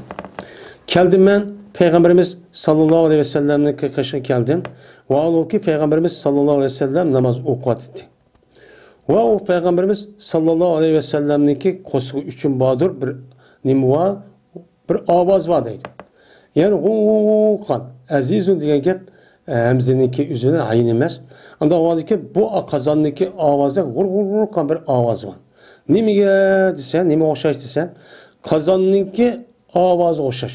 كەلدىم مەن پەيغەمبىرىمىز ساللاللاھۇ ئەلەيھى ۋەسەللەمنىڭ قېشىغا كەلدىم. ۋاھالبۇكى، پەيغەمبىرىمىز ساللاللاھۇ ئەلەيھى ۋەسەللەم ناماز ئوقۇۋاتىدۇ. ۋە ئۇ پەيغەمبىرىمىز ساللاللاھۇ ئەلەيھى ۋەسەللەمنىڭكى قورسىقى ئۈچۈن باردۇر، بىر نېمە بار، بىر ئاۋاز بار دەيدۇ. يەنى غۇ غۇ غۇ قىلغان. ئەزىزۇن دېگەن گەپ، ئە، ھەمزىنىڭكى ئۆزىنىڭ ئەينى ئەمەس. ئانداق بولغاندىكىن بۇ قازاننىڭكى ئاۋازى غۇر غۇر غۇر قىلغان بىر ئاۋاز بار. نېمىگە دېسە، نېمىگە ئوخشاش دېسە، قازاننىڭكى ئاۋازىغا ئوخشاش.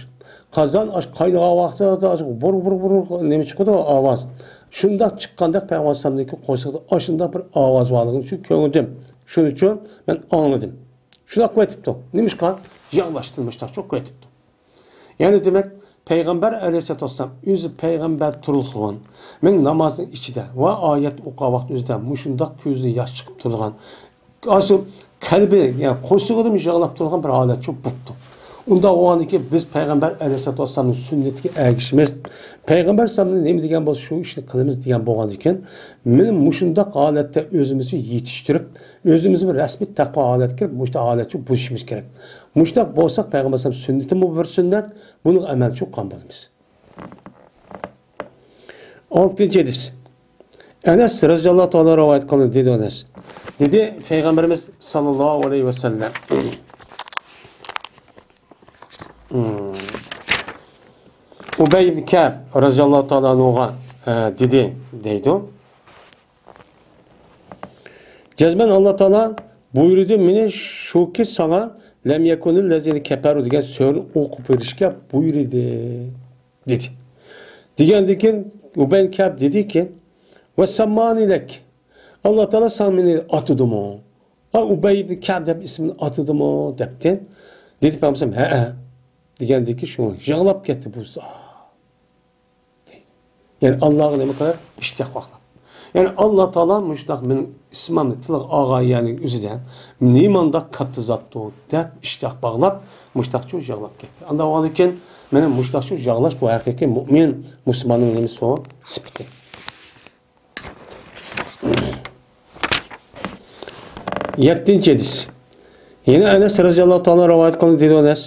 قازان ئاش قاينىغان ۋاقتىدا ئاش بۇر بۇر بۇر نېمە چىقىدۇ ئاۋاز. شۇنداق چىققاندەك پەيغەمبەر ئەلەيھىسسالامنىڭكى قورسىقىدا ئاشۇنداق بىر ئاۋاز بارلىقىنى چۈشەندۈردۈم. شۇنىڭ ئۈچۈن مەن ئاڭلىدىم. شۇنداق قىلىۋېتىپتۇ. نېمىشقا؟ يىغلاشتىن مۇشتاق چوق قىلىۋېتىپتۇ. يەنى دېمەك، پەيغەمبەر ئەلەيھىسسالاتۇ ۋەسسالام ئۆزى پەيغەمبەر تۇرۇلغان، مەن نامازنىڭ ئىچىدە ۋە ئايەت ئوقۇغان ۋاقتى ئۆزىدە مۇشۇنداق كۆزىدىن ياش چىقىپ تۇرىدىغان، ئاشۇ قەلبى، يەنى قورسىقىدىمۇ يىغلاپ تۇرغان بىر ھالەت شۇ بوپتۇ. ئۇنداق بولغاندىكىن بىز پەيغەمبەر ئەلەيھىسسالاتۇ ۋەسسالامنىڭ سۈننىتىگە ئەگىشىمىز. پەيغەمبەر ئەلەيھىسسالام نېمە دېگەن بولسا شۇ ئىشنى قىلىمىز دېگەن بولغاندىكىن، مانا مۇشۇنداق ھالەتتە ئۆزىمىزنى يېتىشتۈرۈپ، ئۆزىمىزنى بىر رەسمىي تەقۋا ھالەتكە كىرىپ، مۇشۇنداق ھالەتچە بولۇشىمىز كېرەك. مۇشۇنداق بولساق، پەيغەمبەر ئەلەيھىسسالام سۈننىتىمۇ بىر سۈننەت، بۇنىڭغا ئەمەلچى قىلغان بولىمىز. ئالتىنچى ھەدىس. ئەنەس رەزىياللاھۇ تائالا رىۋايەت قىلدى، دېدى ئەنەس. دېدى، پەيغەمبىرىمىز ساللاللاھۇ ئەلەيھى ۋەسەللەم ئۇبەي ئىبن كەئب رەزىياللاھۇ تائالا ئەنھۇغا، ئە، دېدى، دەيدۇ. جەزمەن ئاللا تائالا بۇيرۇدى مېنى شۇكى ساڭا لەم يەكۇنىل لەزىنە كەپەرۇ دېگەن سۈرىنى ئوقۇپ بېرىشكە بۇيرۇدى، دېدى. دېگەندىن كېيىن ئۇبەي كەب دېدىكى، ۋە سەممانى لەك، ئاللا تائالا ساڭا مېنى ئاتىدىمۇ؟ ئا ئۇبەي ئىبن كەب دەپ ئىسمىنى ئاتىدىمۇ؟ دەپتى. دېدى پەيغەمبەر، ھەئە. دېگەندىن كېيىن شۇ يىغلاپ كەتتى بۇ زات. يەنى ئاللاغا نېمە قىلىپ؟ ئىشتىياق باغلاپ. يەنى ئاللا تائالا مۇشۇنداق مېنىڭ ئىسمىمنى تىلغا ئالغان يەرنىڭ ئۆزىدە نېمانداق كاتتا زاتتۇ دەپ ئىشتىياق باغلاپ، مۇشۇنداقچۇ يىغلاپ كەتتى. ئانداق بولغاندىكىن مېنىڭ مۇشۇنداقچۇ يىغلاش بۇ ھەقىقىي مۇئمىن، مۇسۇلماننىڭ نېمىسى ئۇ؟ سۈپىتى. يەتتىنچى ھەدىس. يەنە ئەنەس رەزىياللاھۇ تائالا رىۋايەت قىلدى، دېدى ئەنەس.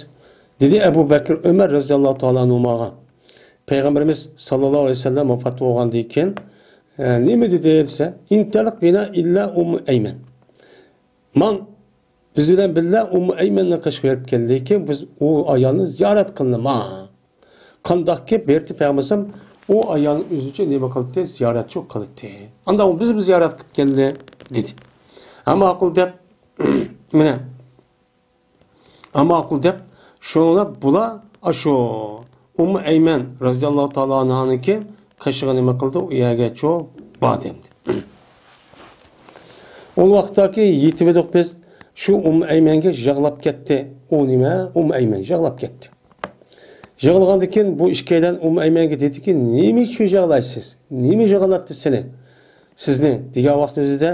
دېدى ئەبۇ بەكرى ئۆمەر رەزىياللاھۇ تائالا ئەنھۇماغا، پەيغەمبىرىمىز ساللاللاھۇ ئەلەيھى ۋەسەللەم ۋاپات بولغاندىن كېيىن، ئە، نېمە دېدى دېسە، ئىنتەلىق بىنا ئىللا ئۇممۇ ئەيمەن. ماڭ، بىز بىلەن بىللە ئۇممۇ ئەيمەننىڭ قېشىغا بېرىپ كەلدى، كېيىن بىز ئۇ ئايالنى زىيارەت قىلدى ماڭ. قانداقكى بېرىپ پەيغەمبەر ئۇ ئايالنى ئۆزىچە نېمە قىلدى، زىيارەتچۇ قىلدى. ئانداق بىز بىز زىيارەت قىلىپ كەلدى، دېدى. ھە ماقۇل دەپ، مانا، ھە ماقۇل دەپ، شۇڭلار بۇلار ئاشۇ ئۇممۇ ئەيمەن رەزىياللاھۇ تائالا ئەنھانىڭكى قېشىغا نېمە قىلدى، ئۇ يەرگەچۇ باردى ئەمدى. ئۇ ۋاقىتتاكى يېتىۋىدۇق بىز، شۇ ئۇممۇ ئەيمەنگە يىغلاپ كەتتى. ئۇ نېمە؟ ئۇممۇ ئەيمەن يىغلاپ كەتتى. يىغلىغاندىن كېيىن بۇ ئىككىيلەن ئۇممۇ ئەيمەنگە دېدىكى، نېمە ئۈچۈن يىغلايسىز؟ نېمە يىغلاتتى سېنى؟ سىزنى؟ دېگەن ۋاقىت ئۆزىدە،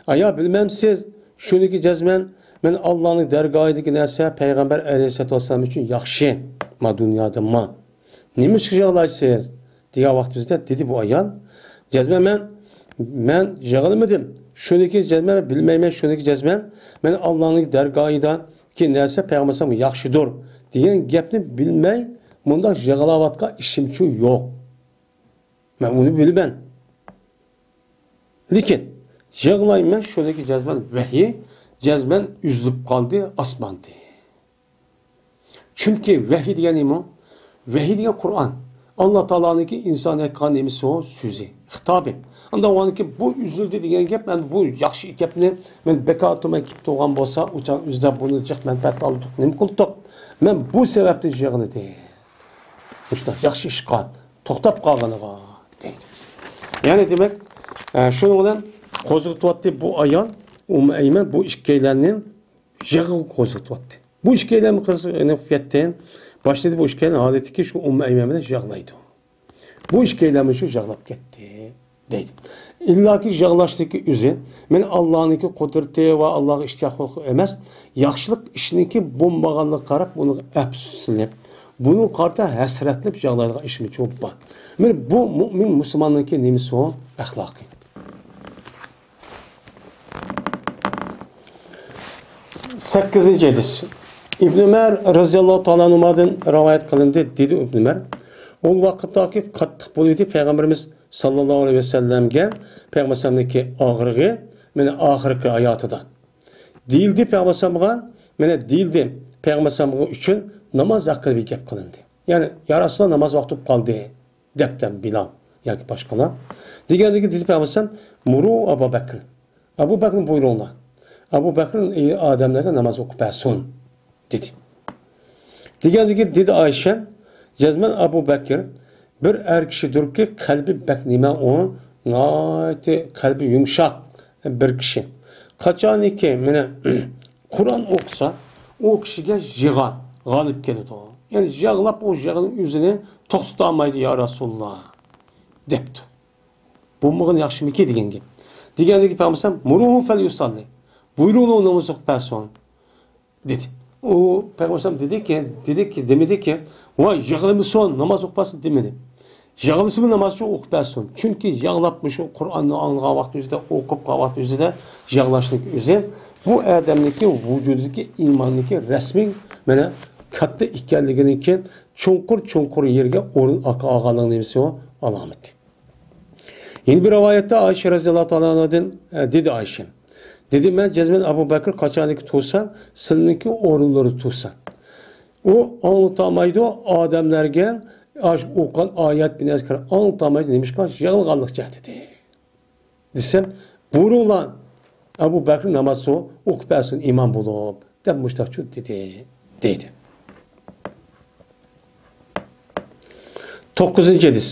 ئايا بىلمەمسىز؟ شۇنىكى جەزمەن مەن ئاللانىڭ دەرگاھىدىكى نەرسە پەيغەمبەر ئەلەيھىسسالاتۇ ۋەسسالام ئۈچۈن ياخشى، ما دۇنيادىنمۇ. نېمە ئىشقا يىغلايسىز؟ دېگەن ۋاقتىمىزدا دېدى بۇ ئايال، جەزمەن مەن، مەن يىغلىمىدىم. شۇنىكى جەزمەن بىلمەيمەن، شۇنىكى جەزمەن مەن ئاللانىڭ دەرگاھىدىكى نەرسە پەيغەمبەر ئەلەيھىسسالام ياخشىدۇر دېگەن گەپنى بىلمەي مۇنداق يىغلاۋاتقان ئىشىمچۇ يوق. مەن ئۇنى بىلىمەن. لېكىن يىغلايمەن، شۇنىكى جەزمەن ۋەھىي، جەزمەن ئۈزۈلۈپ قالدى ئاسماندىن. چۈنكى ۋەھىي دېگەن نېمە؟ ۋەھىي دېگەن قۇرئان. ئاللا تائالانىڭكى ئىنسانىيەتكە قىلغان نېمىسى ئۇ؟ سۆزى، خىتابى. ئانداق بولغاندىكىن بۇ ئۈزۈلدى دېگەن گەپ، مەن بۇ ياخشى گەپنى مەن بىكار تۇرماي كېلىپ تۇرغان بولسا، ئۇ چاغ ئۆزىدە بۇنى جىق مەنپەئەت ئالدۇق، نېمە قىلدۇق؟ مەن بۇ سەۋەبتىن يىغلىدىم. مۇشۇنداق ياخشى ئىشقا توختاپ قالغىنىغا دەيدۇ. يەنى دېمەك، ئە، شۇنىڭ بىلەن قوزغىتىۋاتتى بۇ ئايال، ئۇممۇ ئەيمەن بۇ ئىككىيلەننى يىغىغا قوزغىتىۋاتتى. بۇ ئىككىيلەن قىز نېمە قىلىپ كەتتى؟ باشلىدى بۇ ئىككىيلەن ھالىتىكى شۇ ئۇممۇ ئەيمەن بىلەن يىغلايدۇ. بۇ ئىككىيلەنمۇ شۇ يىغلاپ كەتتى دەيدۇ. ئىللاكى يىغلاشنىڭكى ئۆزى مەن ئاللانىڭكى قۇدرىتى ۋە ئاللاغا ئىشتىياقلىق ئەمەس، ياخشىلىق ئىشنىڭكى بولمىغانلىقىغا قاراپ ئۇنىڭغا ئەپسۇسلىنىپ، بۇنىڭغا قارىتا ھەسرەتلىنىپ يىغلايدىغان ئىشمۇ بار. مانا بۇ مۇئمىن مۇسۇلماننىڭكى نېمىسى ئۇ؟ ئەخلاقى. سەككىزىنچى ھەدىس. ئىبن ئۆمەر رەزىياللاھۇ تائالا ئەنھۇمادىن رىۋايەت قىلىندى، دېدى ئىبن ئۆمەر، ئۇ ۋاقىتتاكى قاتتىق بولىدۇ پەيغەمبىرىمىز ساللاللاھۇ ئەلەيھى ۋەسەللەمگە پەيغەمبەر ئەلەيھىسسالامنىڭكى ئاغرىقى، مانا ئاخىرقى ھاياتىدا. دېيىلدى پەيغەمبەر ئەلەيھىسسالامغا، مانا دېيىلدى پەيغەمبەر ئەلەيھىسسالام ئۈچۈن ناماز ھەققىدە بىر گەپ قىلىندى. يەنى، يا رەسۇلاللا، ناماز ۋاقتى بولۇپ قالدى، دەپتۇ بىلال ياكى باشقىلار. دېگەندىكىن دېدى پەيغەمبەر ئەلەيھىسسالام، مۇرۇ ئەبا بەكر. ئەبۇ بەكرنى بۇيرۇڭلار. ئەبۇ بەكرنى، ئى، ئادەملەرگە ناماز ئوقۇپ بەرسۇن، دېدى. دېگەندىكىن دېدى ئائىشە، جەزمەن ئەبۇ بەكر بىر ئەر كىشىدۇركى، قەلبى بەك نېمە ئۇ، ناھايىتى قەلبى يۇمشاق بىر كىشى. قاچانكى مانا قۇرئان ئوقۇسا، ئۇ كىشىگە يىغا غالىب كېلىدۇ. يەنى يىغلاپ ئۇ يىغىنى ئۆزىنى توختىتالمايدۇ، يا رەسۇلاللا، دەپتۇ. بولمىغىنى ياخشىمىكى دېگەن گەپ. دېگەندىكىن پەيغەمبەر ئەلەيھىسسالام، مۇرۇ فەليۇسەللى. بۇيرۇڭلار ناماز ئوقۇپ بەرسۇن، دېدى. ئۇ پەيغەمبەر ئەلەيھىسسالام دېدىكى، دېدىكى، دېمىدىكى، ۋاي يىغلىمىسۇن، ناماز ئوقۇپ بەرسۇن دېمىدى. يىغلىسىمۇ ناماز ئوقۇپ بەرسۇن. چۈنكى يىغلاپ مۇشۇ قۇرئاننى ئاڭلىغان ۋاقتى ئۆزىدە، ئوقۇپ قالغان ۋاقتى ئۆزىدە يىغلاشنىڭكى ئۆزى بۇ ئادەمنىڭكى ۋۇجۇدىدىكى ئىماننىڭكى رەسمىي مانا كاتتا ئىكەنلىكىنىڭكى چوڭقۇر، چوڭقۇر يېرىگە ئورۇن ئالغانلىقىنىڭ نېمىسى ئۇ؟ ئالامىتى. يەنە بىر رىۋايەتتە ئائىشە رەزىياللاھۇ تائالا ئەنھادىن، ئە، دېدى ئائىشە. دېدى، مەن جەزمەن ئەبۇ بەكىر قاچانكى تۇرسا، سىلىنىڭكى ئورۇنلىرى تۇرسا. ئۇ ئاڭلىتالمايدۇ ئادەملەرگە، ئاش ئوقۇغان ئايەت بىلەن ئەزكار ئاڭلىتالمايدۇ، نېمىشقا؟ يىغلىغانلىق جەھەتتىن، دېسەم، بۇيرۇڭلار، ئەبۇ بەكرى ناماز ئوقۇپ بەرسۇن، ئىمام بولۇپ، دەپ مۇشتاقچۇ دېدى، دەيدۇ. توققۇزىنچى ھەدىس.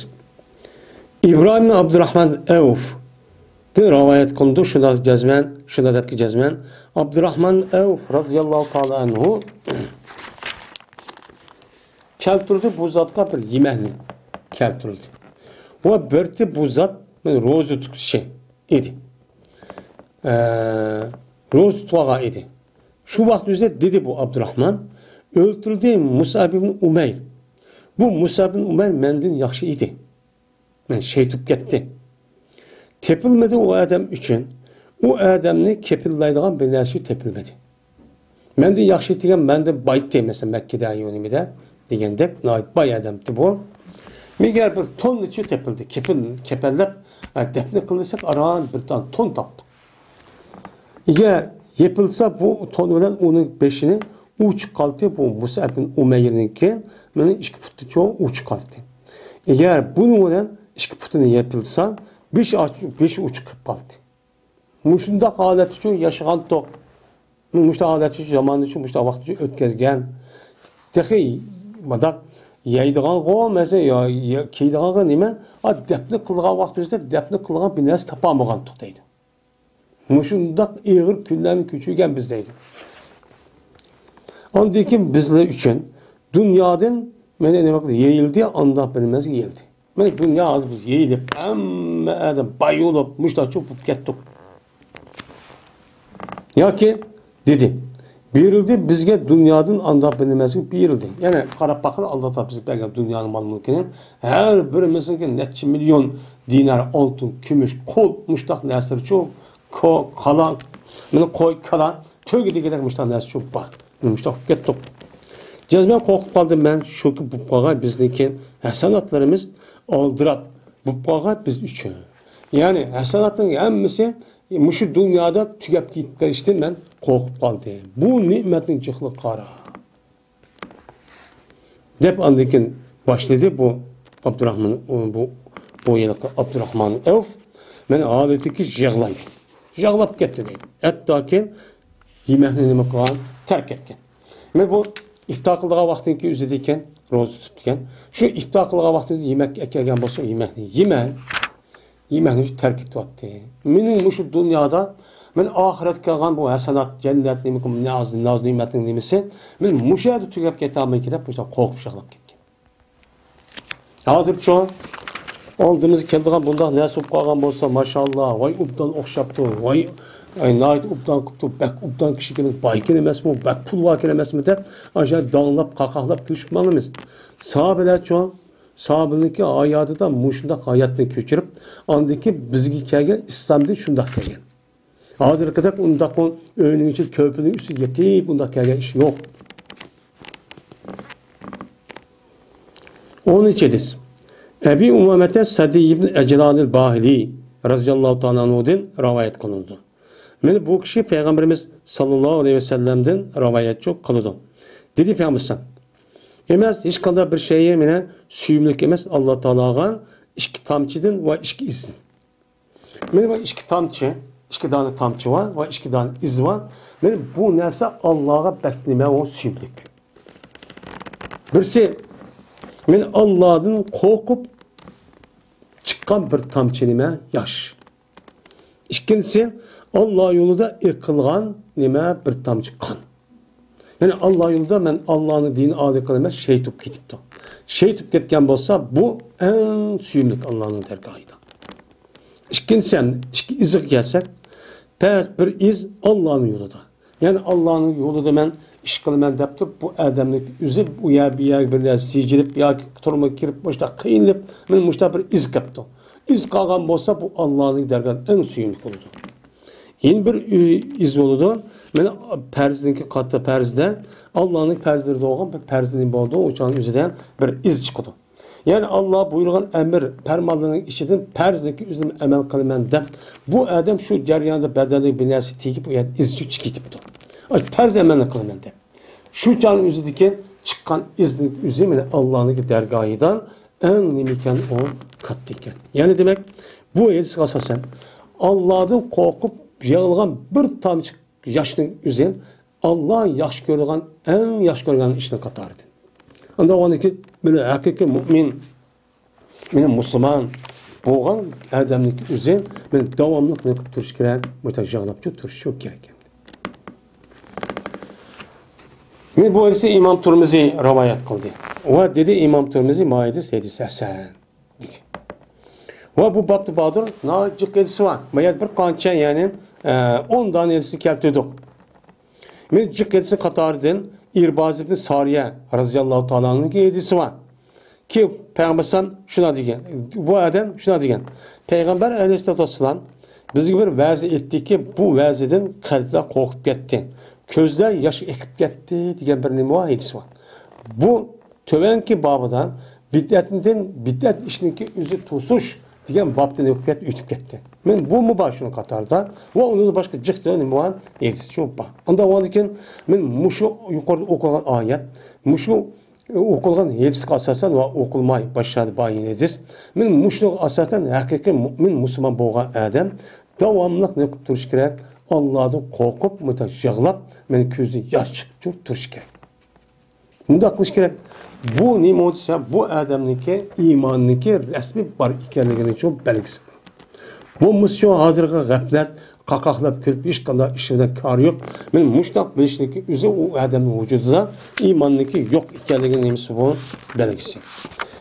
ئىبراھىم ئابدۇراھمان ئەۋفدىن رىۋايەت قىلىنىدۇ، شۇنداق جەزمەن، شۇنداق دەپكى جەزمەن، ئابدۇراھمان ئەۋف رەزىياللاھۇ تائالا ئەنھۇ كەلتۈردى بۇ زاتقا بىر يېمەكنى كەلتۈردى. ۋە بىرتى بۇ زات، مانا، روزا تۇتۇشى ئىدى. ئە، روزا تۇتۇۋالغان ئىدى. شۇ ۋاقىت ئۆزىدە دېدى بۇ ئابدۇراھمان، ئۆلتۈردى مۇسئەب ئىبن ئۇمەير. بۇ مۇسئەب ئىبن ئۇمەير مەندىن ياخشى ئىدى. مەن شېھىت بولۇپ كەتتى. تېپىلمىدى ئۇ ئادەم ئۈچۈن. ئۇ ئادەمنى كېپىللايدىغان بىر نەرسە تېپىلمىدى. مەندىن ياخشى دېگەن مەندىن بايتى، مەسىلەن، مەككىدە يا نېمىدە دېگەندەك ناھايىتى باي ئادەمتى بۇ. مەگەر بىر توننىچە تېپىلدى. كېپىن، كېپەنلەپ، ئە، دەپنە قىلساق ئاران بىر دانە تون تاپتۇق. ئەگەر يېپىلسا بۇ تون بىلەن ئۇنىڭ بېشىنى ئۇچۇپ قالدى، بۇ مۇسئەب ئىبن ئۇمەيرنىڭكى مېنىڭ ئىككى پۇتىچە ئۇچۇپ قالدى. ئەگەر بۇنىڭ بىلەن ئىككى پۇتىنى يېپىلسا، بېشى ئاچ-، بېشى ئۇچۇپ قالدى. مۇشۇنداق ھالەت ئۈچۈن ياشىغانتۇق. مۇشۇنداق ھالەت ئۈچۈن، زامان ئۈچۈن، مۇشۇنداق ۋاقىت ئۈچۈن ئۆتكۈزگەن. تېخى مۇنداق يەيدىغانغۇ، مەسىلەن، يا، يا، كىيىدىغانغۇ نېمە؟ ئا، دەپنە قىلغان ۋاقتىمىزدا دەپنە قىلغان بىر نەرسە تاپالمىغانتۇق دەيدۇ. مۇشۇنداق ئېغىر كۈنلەرنى كۆچۈرگەن بىز دەيدۇ. ئاندىن كېيىن بىزلەر ئۈچۈن دۇنيادىن مانا نېمە قىلدى؟ يېيىلدى، ئانداق بىر نېمىسى يېيىلدى. مانا دۇنيا ھازىر بىز يېيىلىپ، ھەممە ئادەم باي بولۇپ، مۇشتاقچە بولۇپ كەتتۇق. ياكى دېدى، بېرىلدى بىزگە دۇنيادىن ئانداق بىر نېمىسى بېرىلدى. يەنى قاراپ باققىلى، ئاللا تائالا بىزگە بەرگەن دۇنيانىڭ مال-مۈلكىنى، ھەر بىرىمىزنىڭكى نەچچە مىليون دىنار ئالتۇن، كۈمۈش، قول، مۇشتاق نەرسىلەرچۇ، كو-، كالا، مانا قوي، كالا، تۆگە دېگۈدەك مۇشتاق نەرسىچۇ بار. مۇشتاق بولۇپ كەتتۇق. جەزمەن قورقۇپ قالدىم مەن، شۇكى بولۇپ قالغان بىزنىڭكى ھەسەناتلىرىمىز ئالدىراپ بولۇپ قالغان بىز ئۈچۈن. يەنى ھەسەناتنىڭ ھەممىسى مۇشۇ دۇنيادا تۈگەپ كېتىپ قېلىشتىن مەن قورقۇپ قالدىم. بۇ نېمەتنىڭ جىقلىقىغا قارا. دەپ ئاندىن كېيىن باشلىدى بۇ ئابدۇراخمان، بۇ، بۇ ھېلىقى ئابدۇراخمان ئەۋف. مەن ھالىتىكى يىغلايدۇ. يىغلاپ كەتتى دەيدۇ. ھەتتاكى يېمەكنى نېمە قىلغان؟ تەرك ئەتكەن. مەن بۇ ئىپتار قىلىدىغان ۋاقتىنكى ئۆزىدىكەن، روزا تۇتىدىكەن. شۇ ئىپتار قىلىدىغان ۋاقتىدا يېمەك ئەكەلگەن بولسا، يېمەكنى يېمەي، يېمەكنى تەرك ئېتىۋەتتى. مېنىڭ مۇشۇ دۇنيادا مەن ئاخىرەتكە ئالغان بۇ ھەسەنات، جەننەت، نېمە، ناز، ناز نېمەتنىڭ نېمىسى، مەن مۇشۇ يەردە تۈگەپ كېتەلمەيمەن دەپ، مۇشۇنداق قورقۇپ يىغلاپ كەتكەن. ھازىرچۇ ئالدىمىزغا كېلىدىغان بۇنداق نەرسە بولۇپ قالغان بولسا، ماشائاللا، ۋاي ئوبدان ئوخشاپتۇ، ۋاي، ئاي ناھايىتى ئوبدان قىپتۇ، بەك ئوبدان كىشىكەن، بايكەن ئەمەسمۇ، بەك پۇل باركەن ئەمەسمۇ دەپ، ئاشۇ داڭلاپ، قاقاقلاپ كۈلۈشۈپ ماڭىمىز. ساھابىلەرچۇ، ساھابىنىڭكى ھاياتىدا مۇشۇنداق ھاياتنى كۆچۈرۈپ، ئاندىن كېيىن بىزگە كەلگەن ئىسلامدىن شۇنداق كەلگەن. ھازىرقىدەك ئۇنداق ئۆينىڭ ئىچىدە كۆرپىنىڭ ئۈستىگە يېتىپ ئۇنداق كەلگەن ئىش يوق. ئونىنچى ھەدىس. ئەبى ئۇمامەتە سەدىي ئىبن ئەجلانىل باھىلى رەزىياللاھۇ تائالا ئەنھۇدىن رىۋايەت قىلىنىدۇ. مانا بۇ كىشى پەيغەمبىرىمىز ساللاللاھۇ ئەلەيھى ۋەسەللەمدىن رىۋايەتچى قىلىدۇ. دېدى پەيغەمبىرىمىز، ئەمەس ھېچقانداق بىر شەيئى مانا سۆيۈملۈك ئەمەس ئاللا تائالاغا ئىككى تامچىدىن ۋە ئىككى ئىزدىن. مانا بۇ ئىككى تامچى، ئىككى دانە تامچى بار ۋە ئىككى دانە ئىز بار. مانا بۇ نەرسە ئاللاغا بەك نېمە ئۇ سۆيۈملۈك. بىرسى، مانا ئاللادىن قورقۇپ چىققان بىر تامچە نېمە ياش. ئىككىنچىسى، ئاللا يولىدا ئېقىلغان نېمە بىر تامچە قان. يەنى ئاللا يولىدا مەن ئاللانىڭ دىنى ئالىي قىلىمەن، شېھىت بولۇپ كېتىپتۇ. شېھىت بولۇپ كەتكەن بولسا، بۇ ئەڭ سۆيۈملۈك ئاللانىڭ دەرگاھىدا. ئىككىنچىسى، ئەمدى ئىككى ئىزىغا كەلسەك، پەس بىر ئىز ئاللانىڭ يولىدا. يەنى ئاللانىڭ يولىدا مەن ئىش قىلىمەن دەپ تۇرۇپ، بۇ ئادەمنىڭ ئۆزى ئۇ يەر، بۇ يەرگە بىر نەرسە سىجىلىپ ياكى تۈرمىگە كىرىپ، مۇشۇنداق قىينىلىپ، مانا مۇشۇنداق بىر ئىز كەپتۇ. ئىز قالغان بولسا، بۇ ئاللانىڭ دەرگاھىدا ئەڭ سۆيۈملۈك بولىدۇ. يەنە بىر ئىز بولىدۇ. مانا پەرزنىڭكى قاتتىق پەرزدە، ئاللانىڭ پەرزلىرىدە بولغان بىر پەرزنىڭ بولىدۇ، ئۇ چاغنىڭ ئۆزىدە بىر ئىز چىقىدۇ. يەنى ئاللا بۇيرۇغان ئەمىر، پەرمانلىرىنىڭ ئىچىدىن پەرزنىڭكى ئۆزىنى ئەمەل قىلىمەن دەپ، بۇ ئادەم شۇ جەرياندا بەدەنلىك بىر نەرسە تېگىپ، ئۇ يەردە ئىزچۇ چىقىپ كېتىپتۇ. ئاي، پەرز ئەمەلنى قىلىمەن دەپ. شۇ چاغنىڭ ئۆزىدىكى چىققان ئىزنىڭ ئۆزى مانا ئاللانىڭكى دەرگاھىدا ئەڭ نېمە ئىكەن، ئۇ كاتتا ئىكەن. يەنى دېمەك، بۇ ھەدىسكە ئاساسەن، ئاللادىن قورقۇپ يىغلىغان بىر تامچە ياشنىڭ ئۆزى ئاللا ياخشى كۆرىدىغان، ئەڭ ياخشى كۆرگەن ئىشنىڭ قاتارىدىن. ئاندىن ئۇنىڭدىن كېيىن مانا ھەقىقىي مۇئمىن، مانا مۇسۇلمان بولغان ئادەمنىڭ ئۆزى مانا داۋاملىق نېمە قىلىپ تۇرۇش كېرەك؟ مۇشۇنداق يىغلاپ تۇرۇش كېرەك. مانا بۇ ھەدىسنى ئىمام تۇرمىزى رىۋايەت قىلدى. ۋە دېدى ئىمام تۇرمىزى، ما ھەدىس، ھەدىس ھەسەن. دېدى. ۋە بۇ بابتا باردۇر، ناھايىتى جىق ھەدىسى بار. ما يەردە بىر قانچە، يەنى، ئە، ئون دانە ھەدىسنى كەلتۈردۇق. مانا جىق ھەدىسنىڭ قاتارىدىن ئىرباز ئىبن سارىيە رەزىياللاھۇ تائالا ئەنھۇنىڭ ھەدىسى بار. كى پەيغەمبەر ئەلەيھىسسالام شۇنداق دېگەن، بۇ ئادەم شۇنداق دېگەن. پەيغەمبەر ئەلەيھىسسالاتۇ ۋەسسالام بىزگە بىر ۋەز ئېيتتىكى، بۇ ۋەزدىن قەلبلەر قورقۇپ كەتتى. كۆزلەر ياش ئېقىپ كەتتى دېگەن بىر نېمە بار، ھەدىس بار. بۇ تۆۋەنكى بابىدا بىدئەتتىن، بىدئەت ئىشنىڭكى ئۆزى توسۇش دېگەن بابتىن ئۆتۈپ كەت-، ئۆتۈپ كەتتى. مەن بۇمۇ بار شۇنىڭ قاتارىدا ۋە ئۇنىڭدىن باشقا جىق نېمە بار؟ ھەدىسچۇ بار. ئاندىن ئاندىن كېيىن مەن مۇشۇ يۇقىرىدا ئوقۇلغان ئايەت، مۇشۇ ئوقۇلغان ھەدىسكە ئاساسەن ۋە ئوقۇلماي باشقا بار يەنە ھەدىس. مەن مۇشۇنىڭغا ئاساسەن ھەقىقىي مۇئمىن مۇسۇلمان بولغان ئادەم داۋاملىق نېمە قىلىپ تۇرۇش كېرەك؟ ئاللادىن قورقۇپ، مۇنداق يىغلاپ، مەن كۆزدىن ياش چىقىپ تۇرۇپ تۇرۇش كېرەك. مۇنداق قىلىش كېرەك. بۇ نېمە دېسە، بۇ ئادەمنىڭكى ئىماننىڭكى رەسمىي بار ئىكەنلىكىنىڭ شۇ بەلگىسى. بولمىسا شۇ ھازىرقى غەپلەت، قاقاقلاپ كۈلۈپ، ھېچقانداق ئىش بىلەن كارى يوق. مەن مۇشۇنداق بىلىشنىڭكى ئۆزى ئۇ ئادەمنىڭ ۋۇجۇدىدا ئىماننىڭكى يوق ئىكەنلىكىنىڭ نېمىسى بۇ؟ بەلگىسى.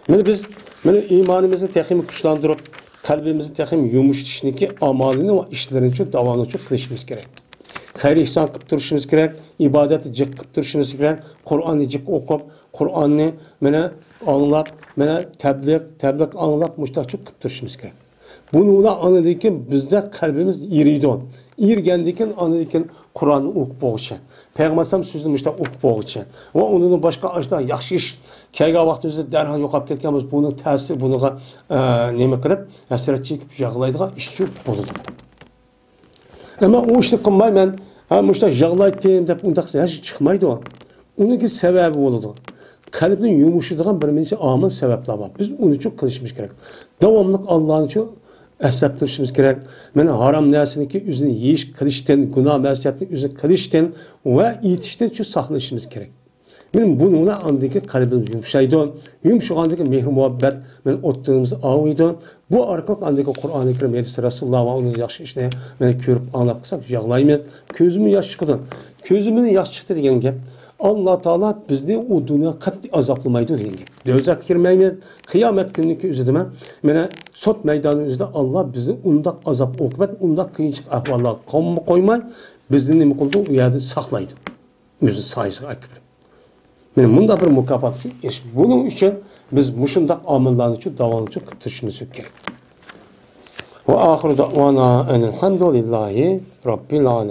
مانا بىز، مانا ئىمانىمىزنى تېخىمۇ كۈچلەندۈرۈپ، قەلبىمىزنى تېخىمۇ يۇمشىتىشنىڭكى ئامالىنى ۋە ئىشلىرىنى شۇ داۋاملىق شۇ قىلىشىمىز كېرەك. خەير ئېھسان قىلىپ تۇرۇشىمىز كېرەك، ئىبادەتنى جىق قىلىپ تۇرۇشىمىز كېرەك، قۇرئاننى جىق ئوقۇپ، قۇرئاننى مانا ئاڭلاپ، مانا تەبلىغ، تەبلىغ ئاڭلاپ، مۇشۇنداق جىق قىلىپ تۇرۇشىمىز كېرەك. بۇنىڭ بىلەن ئاندىن كېيىن بىزدە قەلبىمىز ئېرىيدۇ. ئېرىگەندىن كېيىن ئاندىن كېيىن قۇرئاننى ئوقۇپ بولغۇچە، پەيغەمبەر ئەلەيھىسسالام سۆزىنى مۇشۇنداق ئوقۇپ بولغۇچە ۋە ئۇنىڭدىن باشقا ئاشۇنداق ياخشى ئىش كەلگەن ۋاقتىمىزدا دەرھال يوقاپ كەتكەن بولسا، بۇنىڭ تەسىرى بۇنىڭغا، ئە، نېمە قىلىپ، ھەسرەت چېكىپ يىغلايدىغان ئىش بولىدۇ. ئەمما ئۇ ئىشنى قىلماي مەن، ھە، مۇشۇنداق يىغلايتتىم دەپ ئۇنداق ھېچ چىقمايدۇ. ئۇنىڭكى سەۋەبى بولىدۇ. قەلبنى يۇمشىتىدىغان بىر نەچچە ئامىل سەۋەبلەر بار. بىز ئۇنى شۇ قىلىشىمىز كېرەك. داۋاملىق ئاللانى شۇ ئەسلەپ تۇرۇشىمىز كېرەك. مانا ھارام نەرسىنىڭكى ئۆزىنى يېيىش، قىلىشتىن، گۇناھ مەسىيەتنى ئۆزىنى قىلىشتىن ۋە ئېيتىشتىن شۇ ساقلىنىشىمىز كېرەك. مانا بۇنىڭ بىلەن ئاندىن كېيىن قەلبىمىز يۇمشايدۇ. يۇمشىغاندىن كېيىن مېھرى مۇھەببەت مانا ئوتلىرىمىز ئاۋۇيدۇ. بۇ ئارقىلىق ئاندىن كېيىن قۇرئانى كەرىم، ھەدىس رەسۇلۇللا ۋە ئۇنىڭ ياخشى ئىشىنى مانا كۆرۈپ ئاڭلاپ قالساق يىغلايمىز. كۆزىمىز ياش چىقىدۇ. كۆزىمىز ياش چىقتى دېگەن گەپ، ئاللا تائالا بىزنى ئۇ دۇنيا قەتئىي ئازابلىمايدۇ دېگەن گەپ. دوزاخقا كىرمەيمىز. قىيامەت كۈنىنىڭكى ئۆزىدىمۇ مانا سوت مەيدانىنىڭ ئۆزىدە ئاللا بىزنى ئۇنداق ئازاب ئوقۇبەت، ئۇنداق قىيىنچىلىق ئەھۋاللارغا قويماي، بىزنى نېمە قىلىدۇ؟ ئۇ يەردە ساقلايدۇ. ئۆزىنىڭ سايىسىغا ئەكىرىپ. مانا مۇنداق بىر مۇكاپات ئۈچۈن ئېرىشىمىز. بۇنىڭ ئۈچۈن بىز مۇشۇنداق ئامىللارنى داۋاملىق قىلىپ تۇرۇشىمىز كېرەك. ۋە ئاخىرۇ دەئۋانا ئەنىل ھەمدۇلىللاھى رەببىل ئالەمىن.